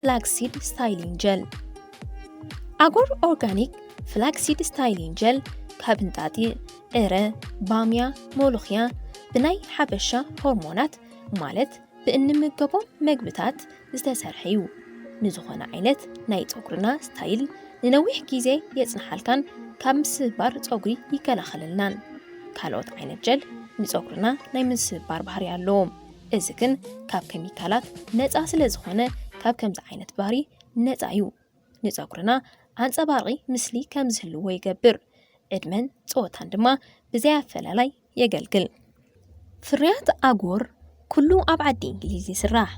ፍላክሲድ ስታይሊንግ ጀል። ኣጎር ኦርጋኒክ ፍላክሲድ ስታይሊንግ ጀል ካብ እንጣጢዕ፣ ዕረ፣ ባምያ፣ ሞሎኽያ፣ ብናይ ሓበሻ ሆርሞናት ማለት ብእንምገቦም መግብታት ዝተሰርሐ እዩ። ንዝኾነ ዓይነት ናይ ጸጉርና ስታይል ንነዊሕ ግዜ የጽንሓልካን ካብ ምስባር ጸጉሪ ይከላኸለልናን። ካልኦት ዓይነት ጀል ንጸጉርና ናይ ምስባር ባህሪ ኣለዎም። እዚ ግን ካብ ኬሚካላት ነጻ ስለ ዝኾነ ካብ ከምዚ ዓይነት ባህሪ ነጻ እዩ። ንጸጉርና ኣንጸባራቒ ምስሊ ከም ዝህልዎ ይገብር። ዕድመን ጾታን ድማ ብዘይ ኣፈላላይ የገልግል። ፍርያት ኣጎር ኩሉ ኣብ ዓዲ እንግሊዝ ይስራሕ።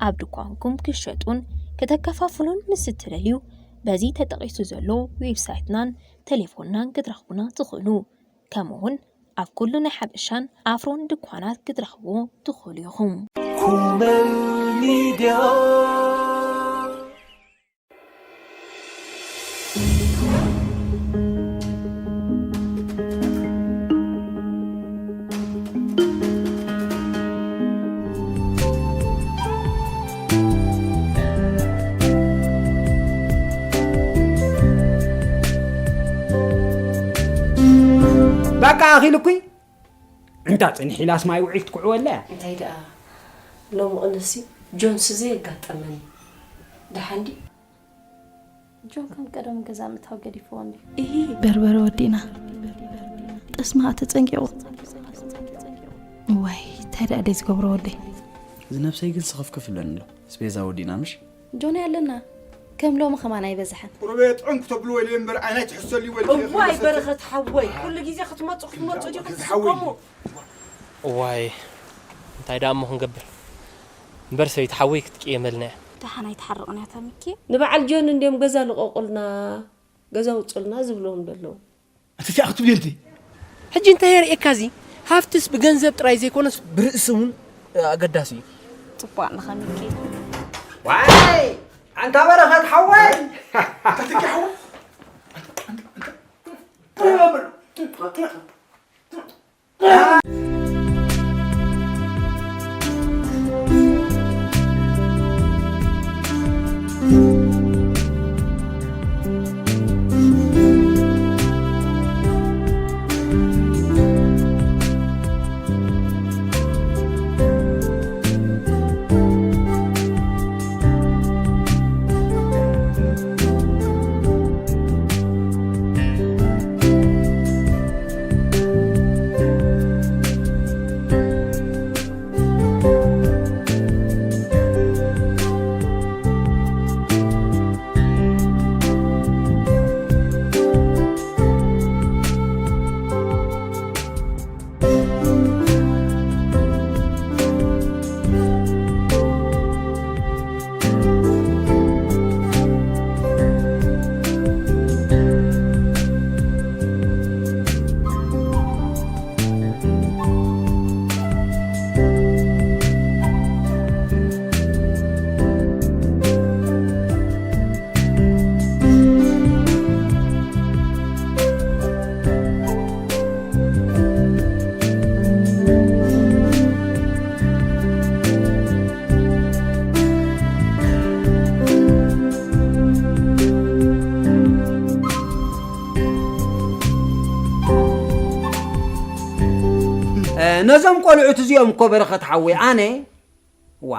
ኣብ ድኳንኩም ክሸጡን ከተከፋፍሉን ምስ እትደልዩ በዚ ተጠቒሱ ዘሎ ዌብሳይትናን ቴሌፎንናን ክትረኽቡና ትኽእሉ። ከምኡ እውን ኣብ ኩሉ ናይ ሓበሻን ኣፍሮን ድኳናት ክትረኽብዎ ትኽእሉ ኢኹም። ኩመል ሚድያ። በቃ ኣኺልኩይ። እንታ ጽንሕ ኢላስ ማይ ውዒል ትኩዕወላ እያ። እንታይ ደኣ ሎሚ ቅንሲ ጆንስ ዘየጋጠመኒ። ደሓን ድዩ? ጆን ከም ቀደም ገዛ ምእታው ገዲፍዎ እንድዩ። እሂ። በርበረ ወዲእና። ጠስሚ ተጸንቂቑ። ዋይ፣ እንታይ ደኣ ደይ ዝገብሮ ወደይ? ዝነብሰይ ግን ስኽፍክፍ ይብለኒ ኣሎ። ስፔዛ ወዲእና ምሽ? ጆን ኣለና። ከም ሎሚ ከማን ኣይበዝሐን። ቁሩበ ጥዑም ክተብሉ ወይለ እምበር፣ ኣይ ናይ ትሕሰሉ ወይለ እዋይ፣ ከይፈሰሰ። በረኸት ሓወይ፣ ኩሉ ግዜ ክትመጹ፣ ክትመጹ ዲኹም ሓወይ። ትስከሙ? እዋይ፣ እንታይ ደኣ እሞ ክንገብር? እምበር ሰበይቲ ሓወይ ክትቅየመልና እያ። ደሓን ኣይትሓርቕን እያ እታ ሚኪ። ንበዓል ጆን እንድዮም ገዛ ልቐቑልና፣ ገዛ ውጹልና ዝብልዎም ዘለዉ። ኣንተ እንታይ ክትብል እንቲ? ሕጂ እንታይ የርእየካ እዚ? ሃፍትስ ብገንዘብ ጥራይ ዘይኮነስ ብርእሲ እውን ኣገዳሲ እዩ። ጽቡቕ ኣለኻ ሚኪ። ዋይ! ኣንታ በረኸት ሓወይ! ኣንታ ትኪ ሓወይ! ነዞም ቆልዑት እዚኦም እኮ በረኸት ሓወይ ኣነ ዋ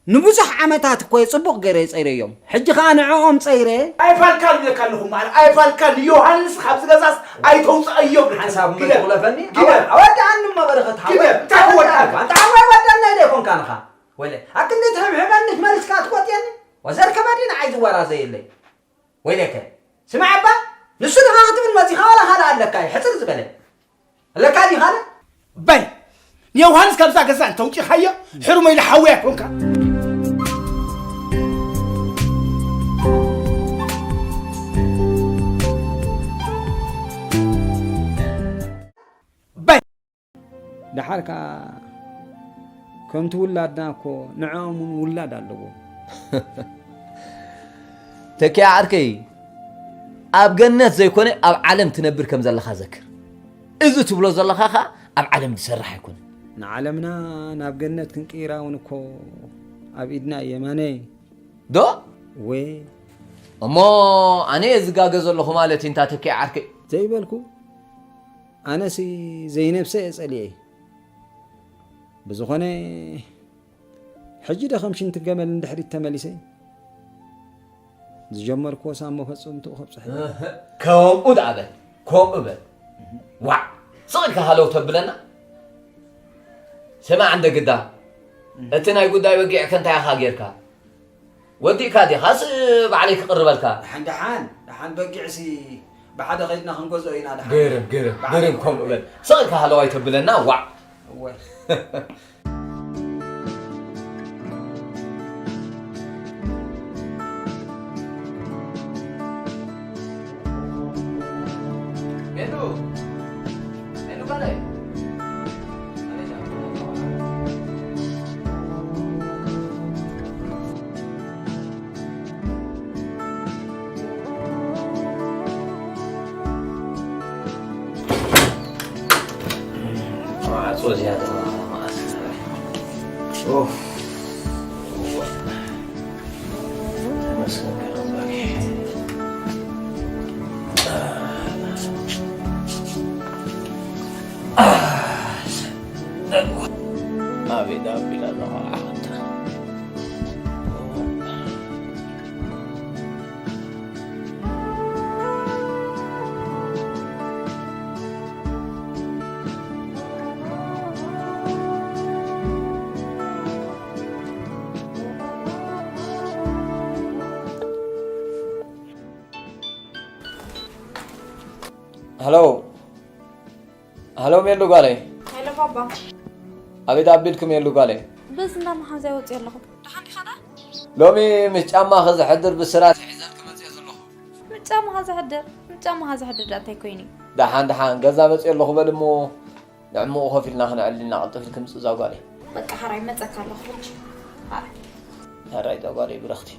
ንብዙሕ ዓመታት እኮ እየ ጽቡቕ ገይረ ጸይረዮም። ሕጂ ኸኣ ንዕኦም ጸይረ። ኣይፋልካን ይብለካ ኣለኹ እምበኣር፣ ኣይፋልካን ንዮሃንስ ካብዚ ገዛስ ኣይተውጽኣዮም። ሓንሳብ ግደፍ፣ ምትቑለፈኒ? ግደፍ። ኣወ-፣ ኣወዳኣኒ እሞ በረኸት ሓወይ። ግደፍ፣ እንታይ ክወድኣካ? ኣንታ ሓወይ ወዳና ኢለ ኣይኮንካን ኢኻ። ወለ፣ ኣብ ክንዲ ትሕብሕበኒ ትመልስካ ትቆጥየኒ? ወዘር ከበዲ ንዓይ ዝወራዘየለይ። ወይለከ፣ ስማዕ እባ፣ ንሱ ድኻ ክትብል መጺኻ ዋላ ካልእ ኣለካ እዩ፣ ሕጽር ዝበለ። ኣለካ ድዩ ካልእ? በል፣ ንዮሃንስ ካብዛ ገዛ እንተውጺኻዮ፣ ሕሩመይ ኢለ ሓወይ ኣይኮንካ። በል። ደሓር ከኣ ከምቲ ውላድና እኮ ንዕኦም እውን ውላድ ኣለዎም። ተኪኣ ዓርከይ፣ ኣብ ገነት ዘይኮነ ኣብ ዓለም ትነብር ከም ዘለኻ ዘክር። እዚ ትብሎ ዘለኻ ኸኣ ኣብ ዓለም ዝሰርሕ ኣይኮነን። ንዓለምና ናብ ገነት ክንቅይራ እውን እኮ ኣብ ኢድና እዩ የማነይ። ዶ? እሞ ኣነ እየ ዝጋገ ዘለኹ ማለት እዩ፣ እንታ ተኪ ዓርከይ። ዘይበልኩ፣ ኣነሲ ዘይነብሰ እየ ጸሊኤ። ብዝኾነ፣ ሕጂ ዶ ከም ሽንቲ ገመል ንድሕሪት ተመሊሰ? ዝጀመርክዎ ሳሞ ፈጽምትኡ ከብጽሐ። እህ፣ ከምኡ ደኣ በል፣ ከምኡ በል። ዋዕ፣ ስቕ ኢልካ ሃለው ተብለና? ስማዕ እንደ ግዳ፣ እቲ ናይ ጉዳይ በጊዕከ እንታይ ኢኻ ጌርካ? ወዲእካ ዲኻስ ባዕለይ ክቕርበልካ? ደሓን፣ ደሓን፣ ደሓን በጊዕሲ ብሓደ ኸይድና ክንገዝኦ ኢና፣ ደሓን። ግርም፣ ግርም፣ ባዕለይ ግርም፣ ከምኡ በል። ስቕ ኢልካ ሃለው ኣይተብለና፣ ዋዕ። እወ። ሜሉ፣ ሜሉ በለይ። ማዕጾ ዝያዳ መዓስ። ኡፍ። ተመስገን ገለ። ኣቤት ኣቢላ ኣለዋ ዓቕልታ። ሃሎ፣ ሃሎ ሜሉ ጓለይ። ሄሎ ባባ። ኣቤት ኣቢልኪ ሜሉ ጓለይ። በዚ እንዳ መሓዛይ ወፂኦ ኣለኹ። ደሓን ዲኻ ዳ? ሎሚ ምስ ጫማኺ ዝሕድር ብስራት ሒዘልኪ መፅየ ዘለኹ። ምስ ጫማኻ ዝሕድር? ምስ ጫማኻ ዝሕድር ዳ እንታይ ኮይኑ? ደሓን ደሓን ገዛ መፅየ ኣለኹ በሊ እሞ ንዕሙኡ ኮፍ ኢልና ክነዕልል ኢና፣ ቀልጥፍ ኢልኪ ምፅእ እዛ ጓለይ። በቃ ሕራይ መፀካ ኣለኹ ሕጂ። ሕራይ። ሕራይ እዛ ጓለይ ብረኽቲ።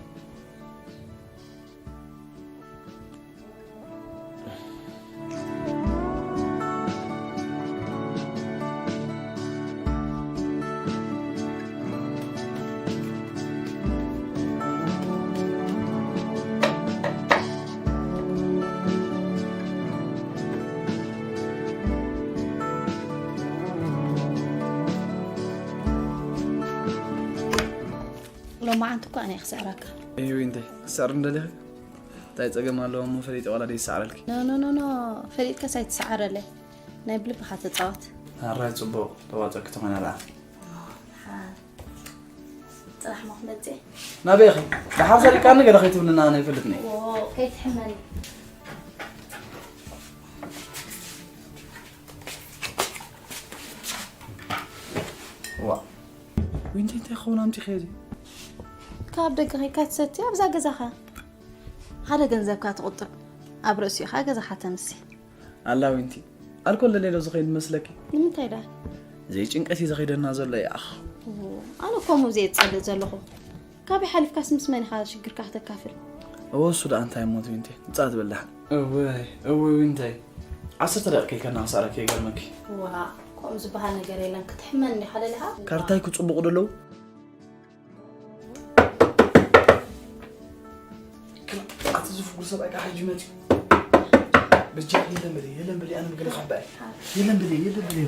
ሎማዓንቲ እኮ ኣነ እየ ክስዕረካ። እይ፣ እንታይ ክስዕር እንደለኺ? እንታይ ጸገም ኣለዎ እሞ ፈሊጠ ዋላ ደይሰዓረልኪ? ኖ፣ ኖ፣ ኖ፣ ኖ፣ ፈሊጥካስ ኣይትሰዓረለይ። ናይ ብልብኻ ተጻወት። ኣራይ ጽቡቕ፣ ተዋጸኪ ትኾና ደኣ። ሓ-፣ ጽባሕ ሞ ክመጽእ። ናበይ ኢኺ? ደሓር ሰሪቃኒ ገለ ከይትብልና ኣነ ይፈልጥኒ። ዎ፣ ከይትሕመኒ። ዋ። ዊንቲ እንታይ ክኸውን ኣምጺእኺ እዚ? ካብ ደገ ኸይድካ ትሰቲ ኣብዛ ገዛኻ። ሓደ ገንዘብካ ትቑጥብ። ኣብ ርእሲኻ ገዛኻ ተምሲ። ኣላ ዊንቲ፣ ኣልኮል ደልየ ዶ ዝኸይድ መስለኪ? ንምንታይ ደኣ? ዘይጭንቀት እዩ ዘኸይደና ዘሎ ይኣኽ። ኦ፣ ኣነ ከምኡ ዘየጸልእ ዘለኹ። ካበይ ሓሊፍካስ ምስ መን ኢኻ ሽግርካ ክተካፍል? እወ፣ እሱ ደኣ እንታይ እሞ ዊንቲ፣ ምጻእ ትብል ደሓን። እወ፣ እወ ዊንታይ። ዓሰርተ ደቂቕ ከይከና ክሳዕረኪ ይገርመኪ። ዋ፣ ከምኡ ዝበሃል ነገር የለን። ክትሕመን እንዲኻ ደሊኻ? ካርታይ ክጽቡቑ ደለዉ? ኣቲ ዝፍጉር ሰብኣይ ከዓ ሕጂ መፅዩ። በጃ የለን በሊ፣ የለን በሊ፣ ኣነ ምግለ ካባይ። የለን በሊ፣ የለን በሊ።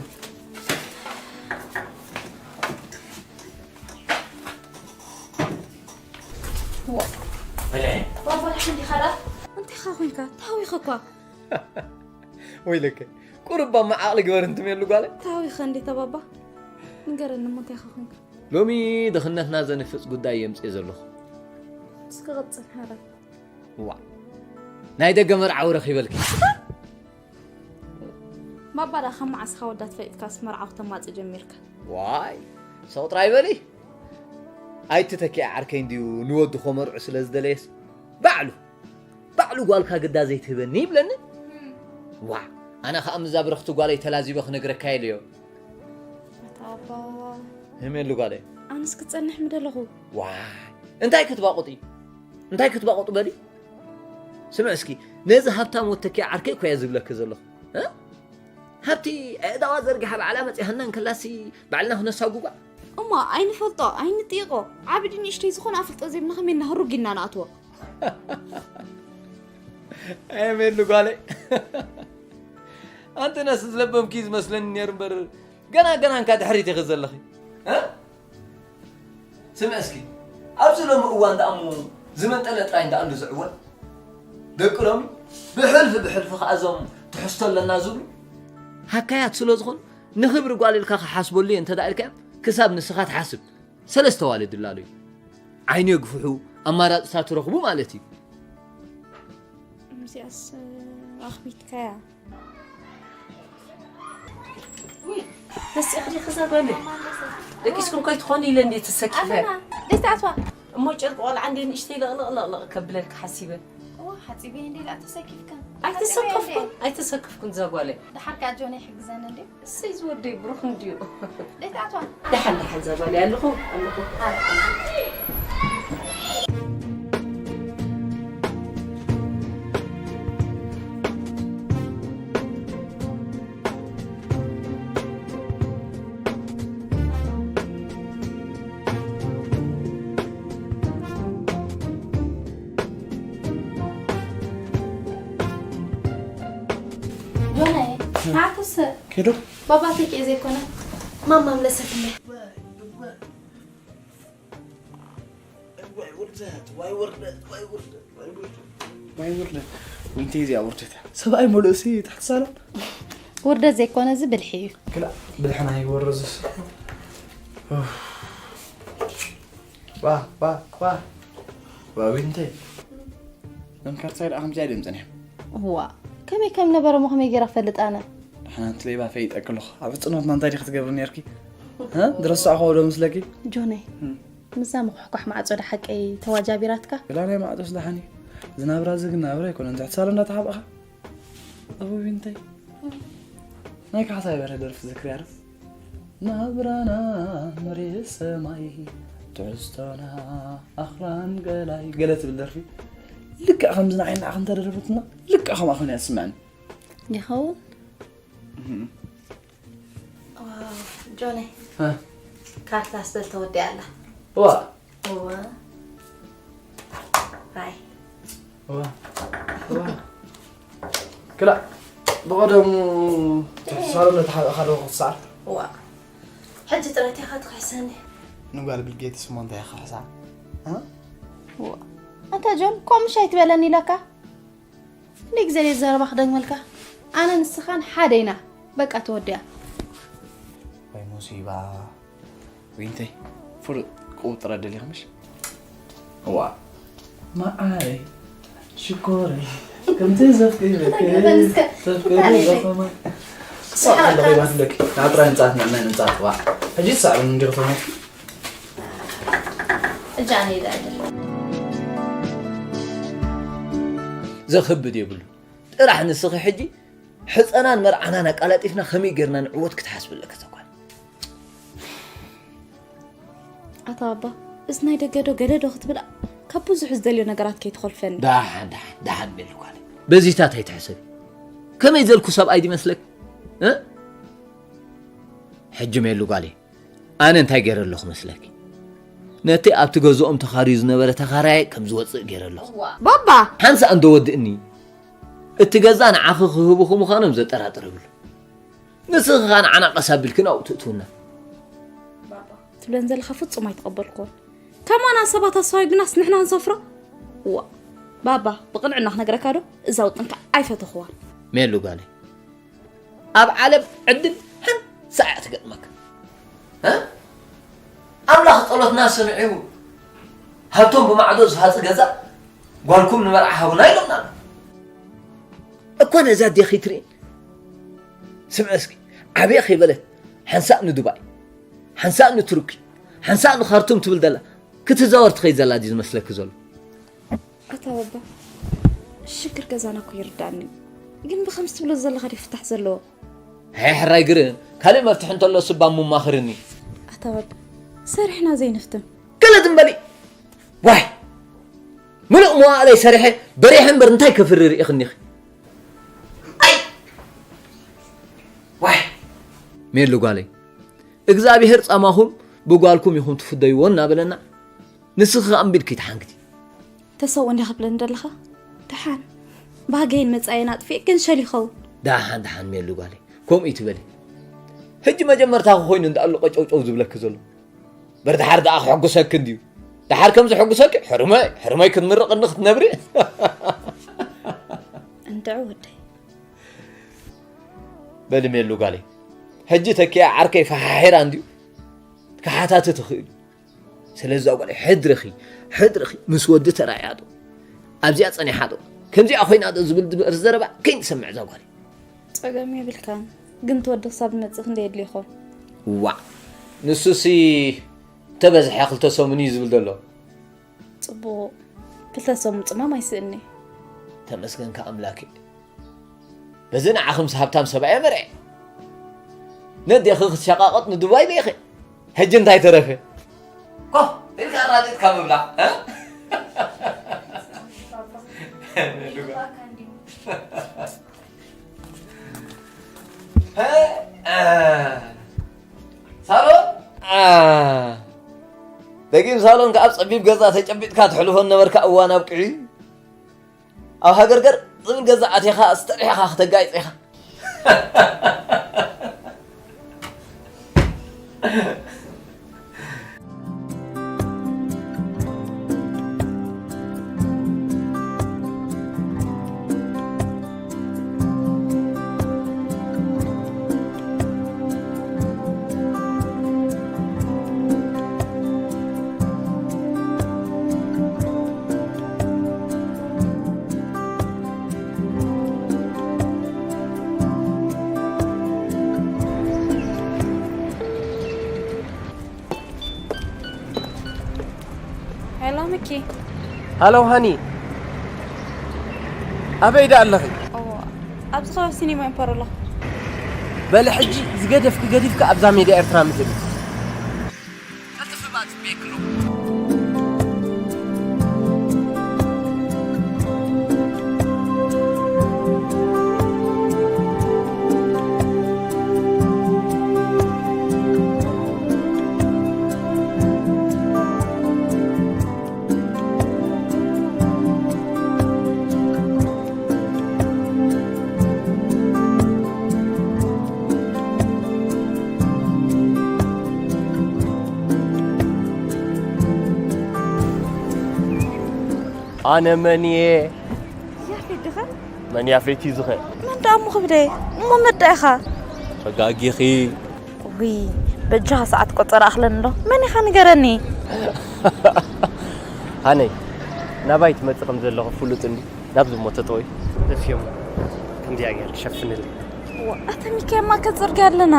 ባባ፣ ድሓን ዲኻ ደኣ? እንታይ ኻ ኮይንካ? ተሃዊኸ እኳ። ወይለከ፣ ቁሩብ እባ ዓቕሊ ግበር እንትሜሉ ጓለ። ተሃዊኸ እንዴ ተባባ? ንገረኒ እሞ እንታይ ኻ ኮይንካ? ሎሚ ድኽነትና ዘንፍጽ ጉዳይ የምጽእ ዘለኹ። እስኪ ቐጽል ሓራይ። ዋ፣ ናይ ደገ መርዓዊ ረኺበልኪ። ባባ ደኣ ካብ መዓስ ኢኻ ወዳት ፈሊጥካስ መርዓዊ ክተማጽእ ጀሚርካ? ዋይ፣ ሰቕ ጥራይ በሊ። ኣይትተኪዐ ዓርከይ እንድዩ ንወዱ ከመርዑ ስለ ዝደለየስ ባዕሉ፣ ባዕሉ ጓልካ ግዳ ዘይትህበኒ ይብለኒ። ዋ፣ ኣነ ኸኣ ምዛ ብርኽቲ ጓለይ ተላዚበ ክነግረካ ኢለዮ። ኣታ ኣባ። ህሜሉ ጓለይ። ኣነስ ክጸንሕ ምደለኹ። ዋይ፣ እንታይ ክትባቑጢ? እንታይ ክትባቑጡ በሊ? ስምዕ እስኪ፣ ነዚ ሃብታም ወተኪ ዓርከይ እኮ እየ ዝብለኪ ዘለኹ። እ? ሃብቲ ኣእዳዋ ዘርጊሓ ባዕላ መጺኣና እንከላሲ ባዕልና ክነሳጉጓ? እሞ ኣይንፈልጦ ኣይንጥይቆ፣ ዓቢ ድንእሽተይ ዝኾነ ኣፍልጦ ዘይብና ከመይ እናህሩግ ኢና ንኣትዎ? ኣየመሉ ጓለይ፣ ኣንተ ነስ ዝለበምኪ ዝመስለኒ ነይሩ እምበር፣ ገና ገና እንካ ድሕሪት ኢኺ ዘለኺ። እ? ስምዒ እስኪ፣ ኣብዚ ሎሚ እዋን ደኣ እሞ ዝመንጠለ ጥራይ እንዳ ኣሉ ዝዕወት፣ ደቂ ሎሚ ብሕልፊ ብሕልፊ ከኣ እዞም ትሕዝቶ ኣለና ዝብሉ ሃካያት ስለ ዝኾኑ፣ ንኽብሪ ጓል ኢልካ ክሓስበሉ እየ እንተ ደኣ ኢልካዮም፣ ክሳብ ንስኻ ትሓስብ። ሰለስተ ዋልድ ድላሉ እዩ። ዓይኑ የግፍሑ፣ ኣማራፅታት ትረኽቡ ማለት እዩ። እዚኣስ ኣኽቢትካያ። መሲእኺ ዲኺ እዛ ጓለይ? ደቂስኩም ከይትኾኑ ኢለ እንዴ ተሰኪፈ? ደስታትዋ እሞ ጨርቂ ቆልዓ እንዴ ንእሽተይ ለቕለቕለቕለቕ ከብለልካ ሓሲበ። እዋ ሓፂበ እንዴ ላ ተሰኪፍካ ኣይተሰከፍኩን ኣይተሰከፍኩን እዛ ጓለይ። ደሓርካ ጆነ ይሕግዘኒ እንዴ? እሰይ ዝወደይ ብሩኽ እንድዩ። ደስታትዋ ደሓን ደሓን እዛ ጓለይ ኣለኹ ኣለኹ። ጆናይ፣ ንዓኩስ ኬዶ ባባ ተኪኤ ዘይኮነ ማማ ምለሰትኒ። ዋይ ውርደት፣ ዋይ ውርደት፣ ዋይ ውርደት፣ ዋይ ውርደት። ዋይ ውርደት። ወይንተይ እዚኣ ውርደት። ሰብኣይ መለሲ ትሕቲ ሳሎን። ውርደት ዘይኮነ እዚ ብልሒ እዩ። ክላ ብልሕና ይወረዝስ። ዋ ዋ ዋ ዋ ዊንተይ። ነንካርታይ ደኣ ከምዚ ኣይደም ጸኒሖም። እዋ ከመይ ከም ነበረ እሞ ከመይ ገይረ ክፈልጥ ኣነ? ሓንቲ ሌባ ፈይጠ ከለኹ ኣብ ህጽኖትና እንታይ ዲኺ ትገብሪ ነርኪ? እ? ዝረሳዕኹ ዶ ምስለኪ? ጆነይ፣ እም። ምዛ ምኹሕኳሕ ማዕጾ ዶ ሓቀይ ተዋጃቢራትካ? ገላ ናይ ማዕጾስ ደሓን እዩ። ዝናብራ እዚ ግን ናብራ ኣይኮነን። ትሕቲ ሳሎን እንዳተሓበእኻ። ኣቡቢ እንታይ? ናይ ካሕሳይ በርሀ ደርፊ ዝክሪ ኣረፍ። ናብራና መሬት ሰማይ ትሕዝቶና ኣኽራን ገላይ ገለ ትብል ደርፊ። ልክዕ ከምዚ ንዓይ ንዓኺ እንተደረፈትና ልክዕ ከምኣ ኮይኑ እያ ትስምዐኒ። ይኸውን? እም። ዋው፣ ጆነይ፣ እ። ካርታ ስለ ተወዲኣ ኣላ። ዋ እዋ። ራይ። ዋ ዋ ክላ ብቐደሙ ትሕሳሩ ነተሓበእኻ ዶ ክትሰዓር? እዋ። ሕጂ ጥራይ ኢኻ ትኽሕሰኒ። ንጓል ቢል ጌትስ እሞ እንታይ ክሕሳ? እ? እዋ። ኣንታ ጆን፣ ከምኡ ምሽ ኣይትበለኒ ኢለካ? ክንደይ ግዜ ድየ ዘረባ ክደግመልካ? ኣነ ንስኻን ሓደ ኢና። በቃ ተወዲኣ። ወይ ሙሲባ። ዊንተይ ፍሉጥ ቅውጥረ ደሊኻ ምሽ? እዋ መዓረይ ሽኮረይ ከምቲ ዘፍቅረኪ ተፍቅሪ ዘኸማ ክሳዕ ኣለኺ ባትለኪ ናብ ጥራይ ምጻት ንዕናይ ምጻት ዋ ሕጂ ሳዕብን እንዲኹ ተመት እጃ ነይ ዳይደል ዘኽብድ የብሉ። ጥራሕ ንስኺ ሕጂ ሕፀናን መርዓናን ኣቃላጢፍና ከመይ ጌርና ንዕወት ክትሓስቢ ኣለካ እዛ ጓል። ኣታ ኣባ፣ እዚ ናይ ደገ ዶ ገለ ዶ ክትብል ካብ ብዙሕ ዝደልዮ ነገራት ከይትኾልፈኒ። ዳሓን ዳሓን ዳሓን ቤሉ ጓል በዚታት ኣይትሕሰቢ። ከመይ ዘልኩ ሰብኣይ ድመስለክ እ? ሕጂ ሜሉ ጓለይ ኣነ እንታይ ገይረ ኣለኹ መስለኪ? ነቲ ኣብቲ ገዝኦም ተኻርዩ ዝነበረ ተኻራየ ከም ዝወፅእ ገይረ ኣለኹ። ባባ! ሓንሳእ እንዶ ወድእኒ እቲ ገዛ ንዓኺ ክህቡኺ ምዃኖም ዘጠራጥር የብሉ። ንስኺ ኸኣ ንዓና ቀስ ኣቢልኪ ናብኡ ትእትውና። ትብለን ዘለኻ ፍጹም ኣይተቐበልክዎን። ከማና ሰባት ኣስተዋጊናስ ንሕና ንሰፍሮ? ዋ ባባ ብቕንዕና ክነግረካ ዶ እዛ ውጥንካ ኣይፈተኽዋን። ሜሉ ጓለይ ኣብ ዓለም ዕድል ሓንሳእ እያ ትገጥመካ። እ? ኣምላኽ ጸሎትና ሰሚዑ ሃብቶም ብማዕዶ ዝሃጽ ገዛ ጓልኩም ንመርዓ ሃቡና ኢሎምና ኣሎ። እኮ ነዛ ኣዴኺ ትርኢ ስምዒ እስኪ ዓብየ ከይበለት ሓንሳእ ንዱባይ ሓንሳእ ንቱርኪ ሓንሳእ ንኻርቱም ትብል ዘላ ክትዛወር ትኸይድ ዘላ ድዩ ዝመስለኪ ዘሎ? ኣታ ባባ ሽግር ገዛና እኮ ይርዳእኒ ግን ብኸምዚ ትብሎ ዘለኻ ድዩ ፍታሕ ዘለዎ? ኣይ ሕራይ ግርም ካልእ መፍትሒ እንተሎ ስባም ሙማኽርኒ። ኣታ ባባ ሰሪሕና ዘይንፍትን። ገለ ትም በሊ ዋይ ምሉእ መዋእለይ ሰሪሐ በሪሐ እምበር እንታይ ከፍሪ ርኢኽኒኺ? ኣይ ዋይ ሜሉ ጓለይ እግዚኣብሔር ጻማኹም ብጓልኩም ኢኹም ትፍደይዎ እናበለና፣ ንስኺ ከኣ እምቢ ኢልኪ ትሓንግዲ። ተሰው እንዲኻ ክብለኒ ዘለኻ? ደሓን። ባህገይን መጻኢን ኣጥፊኤ ግን ሸል ይኸውን። ደሓን፣ ደሓን ሜሉ ጓለይ። ከምኡ ይትበሊ። ሕጂ መጀመርታ ኮይኑ እንዳኣሉ ቀጨውጨው ዝብለኪ ዘሎ። በርድሓር ደኣ ክሕጉሰኪ እንድዩ። ደሓር ከም ዝሕጉሰኪ ሕርመይ፣ ሕርመይ ክትምርቕኒ ክትነብሪ። እንድዒ ወደይ። በሊ ሜሉ ጓለይ። ሕጂ ተኪኣ ዓርከይ ፈሓሒራ እንድዩ። ክሓታቲ ትኽእል። ስለዚ እዛ ጓለይ ሕድርኺ፣ ሕድርኺ ምስ ወዲ ተራእያ ዶ? ኣብዚኣ ጸኒሓ ዶ? ከምዚኣ ኮይና ዶ ዝብል ድምር ዘረባ ከይንሰምዕ እዛ ጓለይ። ጸገም የብልካን። ግን ትወዲ ክሳብ ዝመጽእ ክንደይ የድልይኹም? ዋዕ። ንሱሲ ተበዝሐ ክልተ ሰሙን እዩ ዝብል ዘሎ። ጽቡቕ። ክልተ ሰሙን ጽማም ኣይስእኒ። ተመስገንካ ኣምላክ። በዚ ንዓኺ ምስ ሃብታም ሰብኣይ መርዐ። ነዴኺ ክትሸቃቐጥ ንዱባይ ልኢኺ። ሕጂ እንታይ ተረፈ? ኮፍ ኢልካ ኣራጢጥካ ምብላዕ፣ እ? እ፣ እ። ሳሎን? እ። ደጊም ሳሎን ከኣ ኣብ ጸቢብ ገዛ ተጨቢጥካ ትሕልፎ ነበርካ እዋን ኣብቂዑ። ኣብ ሃገርገር ዝብል ገዛ ኣቲኻ ኣስተሪሕኻ ክተጋይጽ ኢኻ። ሄሎ ሚኪ። ሃሎ ሃኒ፣ ኣበይ ደኣ ኣለኺ? ኦ፣ ኣብዚ ከባቢ ሲኒማ ኢምፐር ኣለኹ። በሊ ሕጂ ዝገደፍኪ ገዲፍኪ ኣብዛ ሜዳ ኤርትራ ምጽእ። ቀልጥፊ በኣ ጽበየኪ ኣለኹ። ኣነ መን እየ? ያፌት ዲኻ? መን ያፌት እዩ ዝኸ? መን ደኣ እሞ ክብለ? እሞ መዳ ኢኻ? ተጋጊኺ። ውይ፣ በጃኻ ሰዓት ቆጸራ ኣኽለኒ ዶ? መን ኢኻ ንገረኒ? ሃነይ፣ ናባይ ትመጽእ ከም ዘለኹ ፍሉጥ እንዲ፣ ናብዚ እሞ ተጠወይ። እፍዮም፣ ከምዚኣ ጌርኪ ሸፍንለይ። ዋ፣ ኣታ ሚኪ፣ ኣብ ማእከል ጽርግያ ኣለና።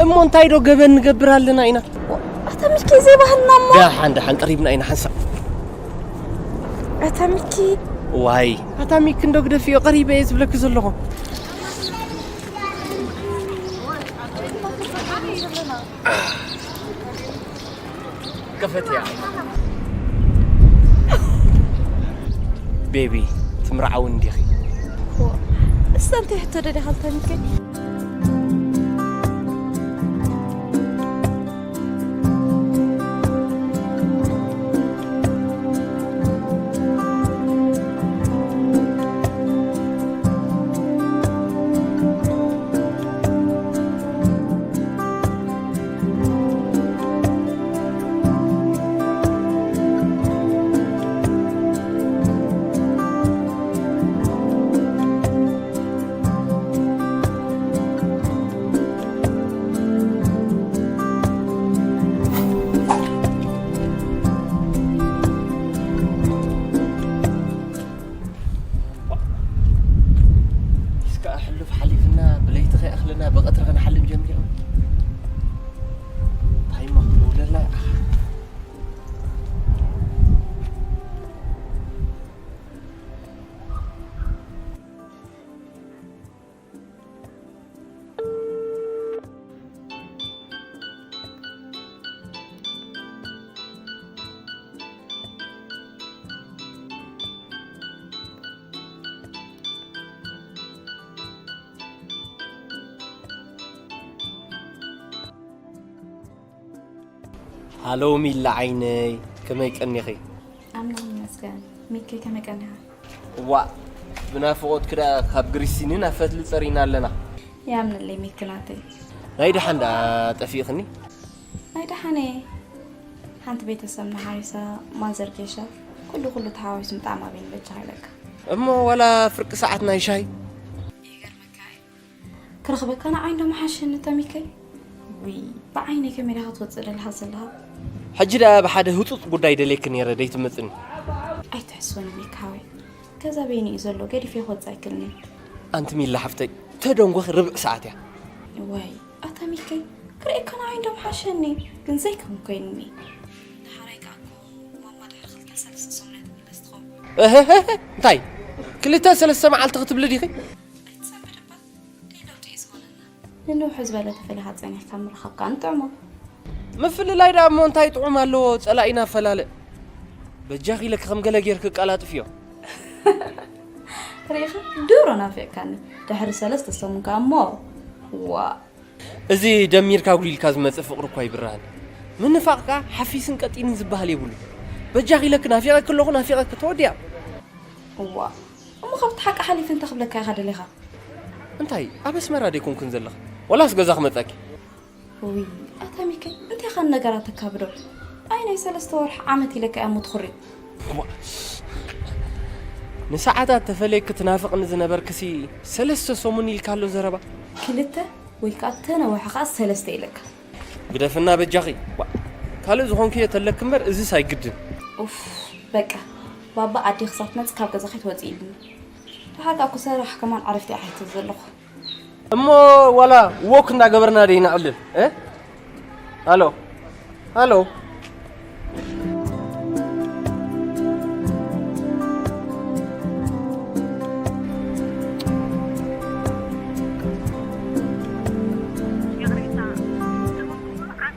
እሞ እንታይ ዶ ገበን ንገብር ኣለና ኢና? ዋ፣ ኣታ ሚኪ፣ ዘይባህልና እሞ። ደሓን፣ ደሓን፣ ቀሪብና ኢና ሓንሳእ። ኣታ ሚኪ። ዋይ፣ ኣታ ሚኪ፣ እንዶ ግደፍዮ፣ ቀሪበ እየ ዝብለኪ ዘለኹ። ክፈትያ። ቤቢ፣ ትምርዓዊ እንዲኺ? እሳ እንታይ ሕቶ ደሊኻ ኣታ ሚኪ? ሃሎ ሚላ ዓይነይ፣ ከመይ ቀኒኺ? ኣምላኽ ይመስገን። ሚኪ ከመይ ቀኒኻ? እዋእ፣ ብናፍቖትኪ ደኣ ካብ ግሪሲኒ ናብ ፈትሊ ጸሪና ኣለና። ያምንለይ ሚኪ ናተይ። ናይ ደሓን ደኣ ጠፊእኽኒ? ናይ ደሓን እየ። ሓንቲ ቤተሰብና ሓሪሳ፣ ማዘር ጌሻ፣ ኩሉ ኩሉ ተሓዋዊሱ ምጥዓም ኣበይን በጃኻ ኢለካ። እሞ ዋላ ፍርቂ ሰዓት ናይ ሻሂ? ይገርመካ እዩ። ክረኽበካ ንዓይ እንዶ መሓሸኒ ተሚከይ። ውይ፣ ብዓይነይ ከመይ ዲኻ ክትወፅእ ደለኻ ዘለኻ? ሕጂ ደኣ ብሓደ ህፁፅ ጉዳይ ደልየኪ ነይረ ደይትመፅኒ። ኣይትሕስወኒ ሚካወይ። ገዛ በይኑ እዩ ዘሎ፣ ገዲፈ ክወፅእ ኣይክእልን እየ። ኣንቲ ሚላ ሓፍተይ፣ ተደንጎኺ ርብዕ ሰዓት እያ። ዋይ፣ ኣታ ሚከይ፣ ክርእየካ ንዓይ እንዶ መሓሸኒ፣ ግን ዘይከም ኮይንኒ። ደሓራይ ከኣ እኮ ማማ ድሕሪ ክልተ ሰለስተ ሰሙን እያ ትምለስ ትኸውን። እህህህ፣ እንታይ? ክልተ ሰለስተ መዓልቲ ክትብሊ ዲኺ? ኣይትሰንብድ እባ፣ እንታይ ለውጢ እዩ ዝኾነና? ንንውሕ ዝበለ ተፈሊኻ ጸኒሕካ ምርኻብ ከኣ ንጥዕሞ። ምፍልላይ ደኣ እሞ እንታይ ጥዑም ኣለዎ? ጸላኢና ኣፈላለ። በጃኺ ኢለኪ ከም ገለ ጌርኪ ኣቀላጥፍዮ። ርኢኻ? ድሮ ናፊቕካኒ። ድሕሪ ሰለስተ ሰሙን ከኣ እሞ፣ ዋእ። እዚ ደሚርካ ኣጉሊልካ ዝመጽእ ፍቕሪ እኳ ይብርሃን። ምንፋቕ ከኣ ሓፊስን ቀጢንን ዝበሃል የብሉን። በጃኺ ኢለኪ ናፊቐኪ ኣለኹ፣ ናፊቐኪ ተወዲኣ። እዋ፣ እሞ ካብቲ ሓቂ ሓሊፈ እንታይ ክብለካ ኢኻ ደሊኻ? እንታይ ኣብ ኣስመራ ደይኮንክን ዘለኺ? ወላስ ገዛ ክመጸኪ? ውይ፣ ኣታ ሚከይ፣ እንታይ ኢኻ ነገራት ተካብዶ? ኣይ ናይ ሰለስተ ወርሒ ዓመት ኢለካ እያ እሞ ትኹሪ። እዋ፣ ንሰዓታት ተፈለየኪ ትናፍቕኒ ዝነበርክሲ ሰለስተ ሰሙን ኢልካ ኣሎ ዘረባ። ክልተ ወይ ከኣ ተነዋሒ ከኣ ሰለስተ ኢለካ። ግደፍና በጃኺ። ዋ፣ ካልእ ዝኾንክዮ ተለኪ እምበር እዝስ ኣይግድን። ኡፍ፣ በቃ ባባ ዓዲ ክሳብ ትመጽእ ካብ ገዛ ከይትወጽእ ኢሉኒ። ደሓር ከኣ እኮ ሰራሕ ከማን ዕረፍቲ እየ ሓቲተ ዘለኹ። እሞ ዋላ ዎክ እንዳገበርና ደይ ነዕልል፣ እ? ሃሎ፣ ሃሎ።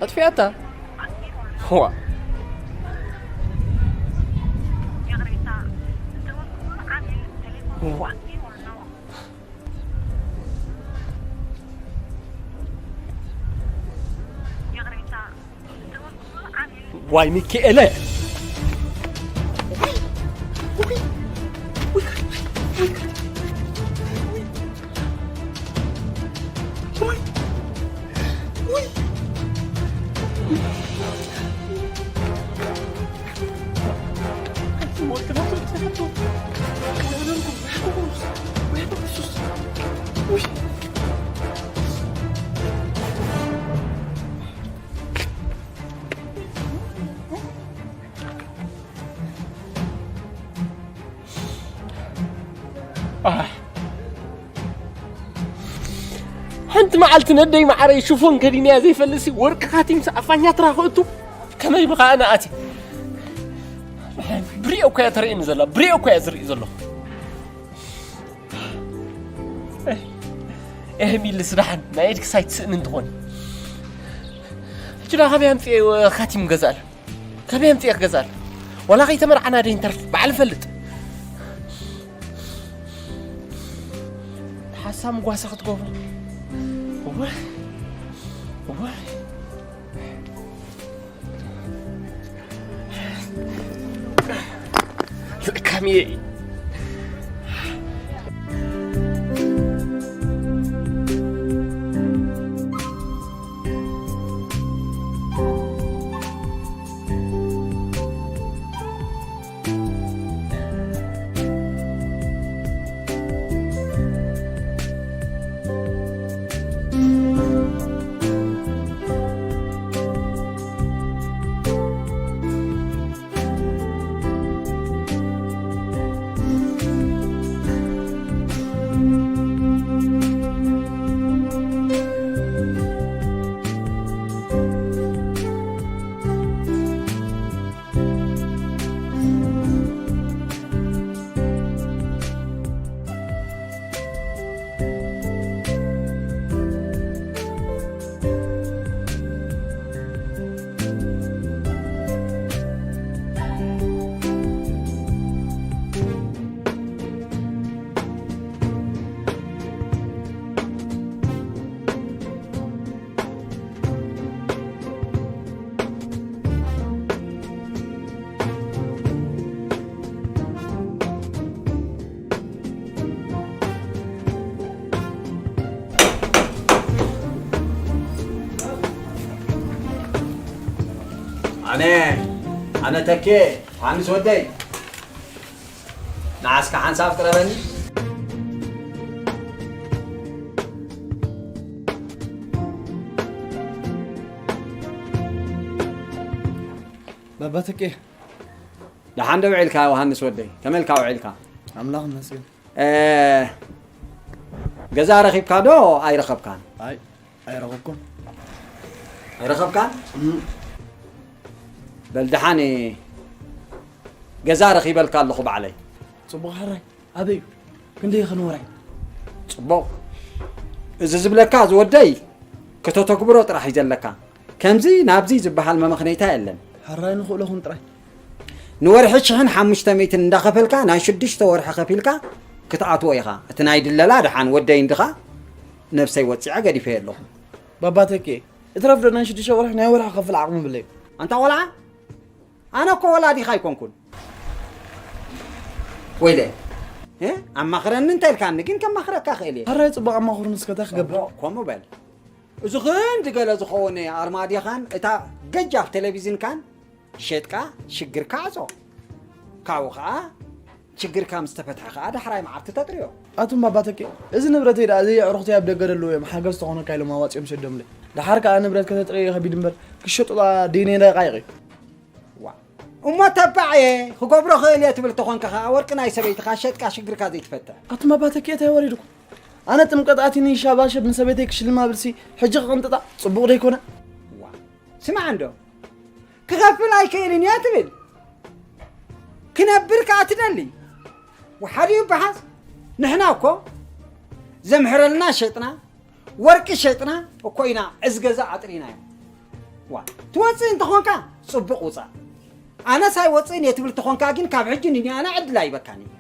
ኣጥፊኣታ? ዋ። ዋ። ዋይ ሚኪኤለ! ኣህ። ሓንቲ መዓልቲ ነደይ ማዓረይ ሽፎን ከዲነያ ዘይፈልጥሲ ወርቂ ካቲምሲ ኣፋኛ ትራኸ እቱ ከመይ ብኸኣ ንኣቲ ብሪኦ እኮ እያ ተርእየኒ ዘላ፣ ብሪኦ እኮ እያ ዝርኢ ዘለኹ። ኤህ ሚልስ ደሓን ናይ ኢድክስ ኣይትስእኒ እንትኾን። ሕጂ ደኣ ካበይ ኣምፅኤ ካቲም ገዛል? ካበይ ኣምፅኤ ክገዛል? ዋላ ከይተመርዓና ደይ ንተርፍ በዓል ፈልጥ። ሓሳም ጓሳ ክትገብሩ። እዋይ፣ እዋይ። ልእካም እየ። ኣነ ተኬ፣ ዮሃንስ ወደይ፣ ንዓስካ ሓንሳብ ቅረበኒ። ባባ ተኬ። ደሓን ዶ ውዒልካ ዮሃንስ ወደይ? ከመይ ኢልካ ውዒልካ? ኣምላኽ ይመስገን። እ፣ ገዛ ረኺብካ ዶ ኣይረኸብካን? ኣይ፣ ኣይረኸብኩን። ኣይረኸብካን? እም። በል ደሓን፣ ገዛ ረኺበልካ ኣለኹ ባዕለይ። ጽቡቕ ሕራይ፣ ኣበይ እዩ? ክንደይ ይኽን ወራይ? ጽቡቕ። እዚ ዝብለካ ዝወደይ ከተተግብሮ ጥራሕ እዩ ዘለካ። ከምዚ ናብዚ ዝበሃል መመኽነይታ የለን። ሕራይ ንኽእለኹም ጥራይ። ንወርሒ ሽሕን ሓሙሽተ ሚእትን እንዳኸፈልካ ናይ ሽዱሽተ ወርሒ ከፊልካ ክትኣትዎ ኢኻ። እቲ ናይ ድለላ ደሓን ወደይ እንድኻ ነብሰይ ወጺዐ ገዲፈዮ ኣለኹ። ባባ ተኬ፣ እትረፍ ዶ ናይ ሽዱሽተ ወርሒ ናይ ወርሒ ከፍል ዓቕሚ ብለይ። ኣንታ ቆልዓ፣ ኣነ እኮ ወላዲኻ ኣይኮንኩን። ወይለ፣ እ? ኣማኽረኒ እንተ ኢልካኒ ግን ከማኽረካ ክእል እየ። ሕራይ ጽቡቕ ኣማኽሩኒ እስከ እንታይ ክገብር? ከምኡ በል። እዚ ክንዲ ገለ ዝኸውን ኣርማድዮኻን እታ ገጃፍ ቴሌቪዝንካን ሸጥካ ሽግርካ ዕጾ። ካብኡ ኸዓ ሽግርካ ምስ ተፈትሐ ኸዓ ዳሕራይ መዓልቲ ተጥርዮ። ኣቱም ባባ ተኬ፣ እዚ ንብረተይ ደኣ ዘየዕሩኽተይ ኣብ ደገ ደለዉ እዮም ሓገዝ ተኾነካ ኢሎም ኣዋጺኦም ሰዶምለይ። ደሓር ከኣ ንብረት ከተጥርዮ ከቢድ እምበር ክሸጡላ ደይነ ደቃይቕ እዩ። ዋ፣ እሞ ተባዕ እየ ክገብሮ ኽእል እየ ትብል ተኾንካ ኸዓ ወርቂ ናይ ሰበይትኻ ሸጥካ ሽግርካ ዘይትፈትሕ። ኣቱም ባባ ተኬ እንታይ ወሪድኩም? ኣነ ጥምቀት ኣቲኒ ሻባሸብ ንሰበይተይ ክሽልማ ብልሲ ሕጂ ክቕንጥጣ ጽቡቕ ደይኮነ? ዋ፣ ስማዕ እንዶ፣ ክኸፍል ኣይክእልን እየ ትብል፣ ክነብር ከኣ ትደሊ። ወሓዲኡ በሓስ፣ ንሕና እኮ ዘምሕረልና ሸጥና፣ ወርቂ ሸጥና እኮ ኢና እዚ ገዛ ኣጥሪናዮ። ዋ፣ ትወፅእ እንተኾንካ ጽቡቕ ውፃእ። ኣነስ ኣይወፅእን እየ ትብል ተኾንካ ግን ካብ ሕጂ ንኒኣና ዕድል ኣይበካን እዩ።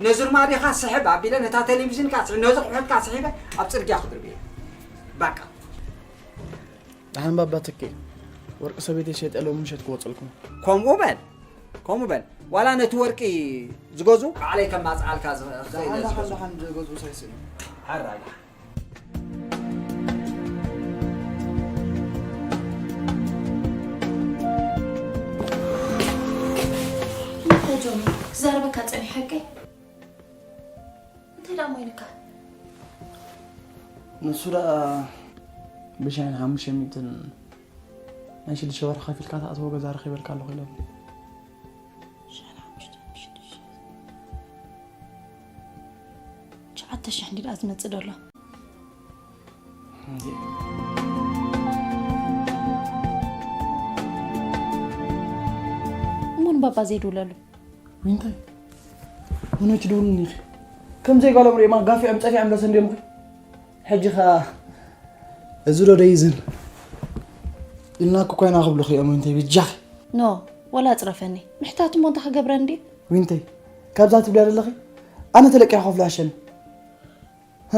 ነዚ ርማድዮኻ ስሕብ ኣቢለ ነታ ቴሌቪዥንካ ስሕብ፣ ነዚ ቁሑትካ ስሒበ ኣብ ፅርግያ ክድርብየ። ባቃ። ደሓን ባባ ትኪ፣ ወርቂ ሰበይተይ ሸጠ ሎሚ ምሸት ክወፅልኩም። ከምኡ በል፣ ከምኡ በል። ዋላ ነቲ ወርቂ ዝገዝኡ ባዕለይ ከማፅኣልካ ዝኽእል እየ ዝገዝኡ። ደሓን ዝገዝኡ ሳይስእኑ። ሓራይ። እንታይ ጆኒ፣ ክዛረበካ ጸኒሐ ሓቀይ? እንታይ ደኣ እሞ ኢልካ? ንሱ ደኣ ብሻይን ሓሙሽተ ሚእትን ናይ ሽዱሽተ ወርሒ ከፊልካ ትኣትዎ ገዛ ረኺበልካ ኣለኹ ኢሎምኒ። ሽሕን ሓሙሽተን ሽዱሽተ። ትሽዓተ ሽሕ እንዲ ደኣ ዝመጽእ ዘሎ። እንዴ? እሞ ንባባ ዘይድውለሉ? ዊንታይ? እውነት ትደውልኒ ኢኺ? ከም ዘይጓሎም ርእዮም ኣጋፊዖም ጸፊዖም ዶ ሰንድዮም ኢኺ? ሕጂ ኸኣ እዚ ዶ ደይዝን? ኢልና እኮ ኮይና ክብሉኺ እዮም ዊንታይ፣ ብጃኺ። ኖ፣ ወላ ኣጽረፈኒ። ምሕታት እሞ እንታይ ክገብረኒ ድዩ? ዊንታይ፣ ካብዛ ትብልያ ዘለኺ ኣነ ተለቂኹ ከፍሎ ይሓሸኒ። ህ፣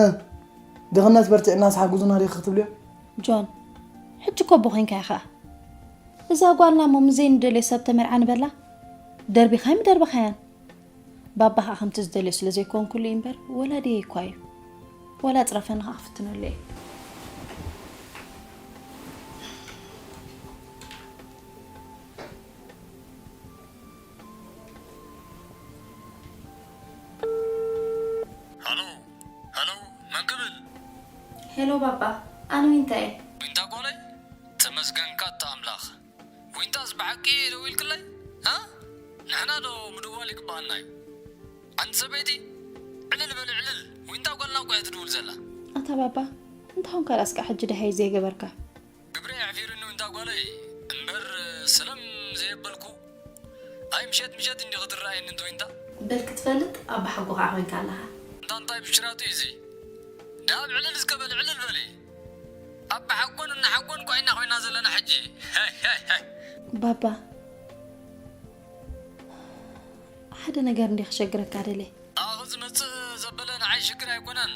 ድኽነት በርቲዕናስ ሓግዙና ዲኺ ክትብልዮ? ጆን፣ ሕጂ እኮ ኣቦ ኮይንካ ኢኻ። እዛ ጓልና እሞ ምስ ዘይንደልዮ ሰብ ተመርዓ ንበላ? ደርቢኻ ኣይምደርበኻያን። ባባ ኸኣ ከምቲ ዝደልዮ ስለ ዘይኮንኩሉ እዩ እምበር፣ ወላዲየይ እኳ እዩ። ወላ ጽረፈኒ ኸኣ ክፍትነሉ እየ። ሃሎ፣ ሃሎ፣ መን ክብል? ሄሎ ባባ፣ ኣነ ዊንታ እየ። ዊንታ ጓለይ፣ ተመስገንካ እታ ኣምላኽ። ዊንታስ ብሓቂ ደዊልክለይ? ሃ? ንሕና ዶ ምድዋል ይግብኣና እዩ? ኣንቲ ሰበይቲ፣ ዕልል በሊ ዕልል። ዊንታ ጓልና እኮ እያ ትድውል ዘላ። ኣታ ባባ፣ እንታይ ኾንካ ደኣ እስከ ሕጂ ደሃይ ዘይገበርካ? ግብረይ ኣሕፊሩኒ ዊንታ ጓለይ፣ እምበር ሰለም ዘየበልኩ። ኣይ ምሸት ምሸት እንዲኺ ትረኣየኒ እንተ ዊንታ። በል ክትፈልጥ ኣባ ሓጎኻ ኮይንካ ኣለኻ። እንታ እንታይ ብሽራቱ እዩ እዚ? ደሃብ ዕልል እስከ በሊ ዕልል በሊ። ኣባ ሓጎን እና ሓጎን እኮ ኢና ኮይና ዘለና ሕጂ። ባባ፣ ሓደ ነገር እንዲ ክሸግረካ ደልየ። ኣኺ ዝመጽእ ዘበለ ንዓይ ሽግር ኣይኮነን።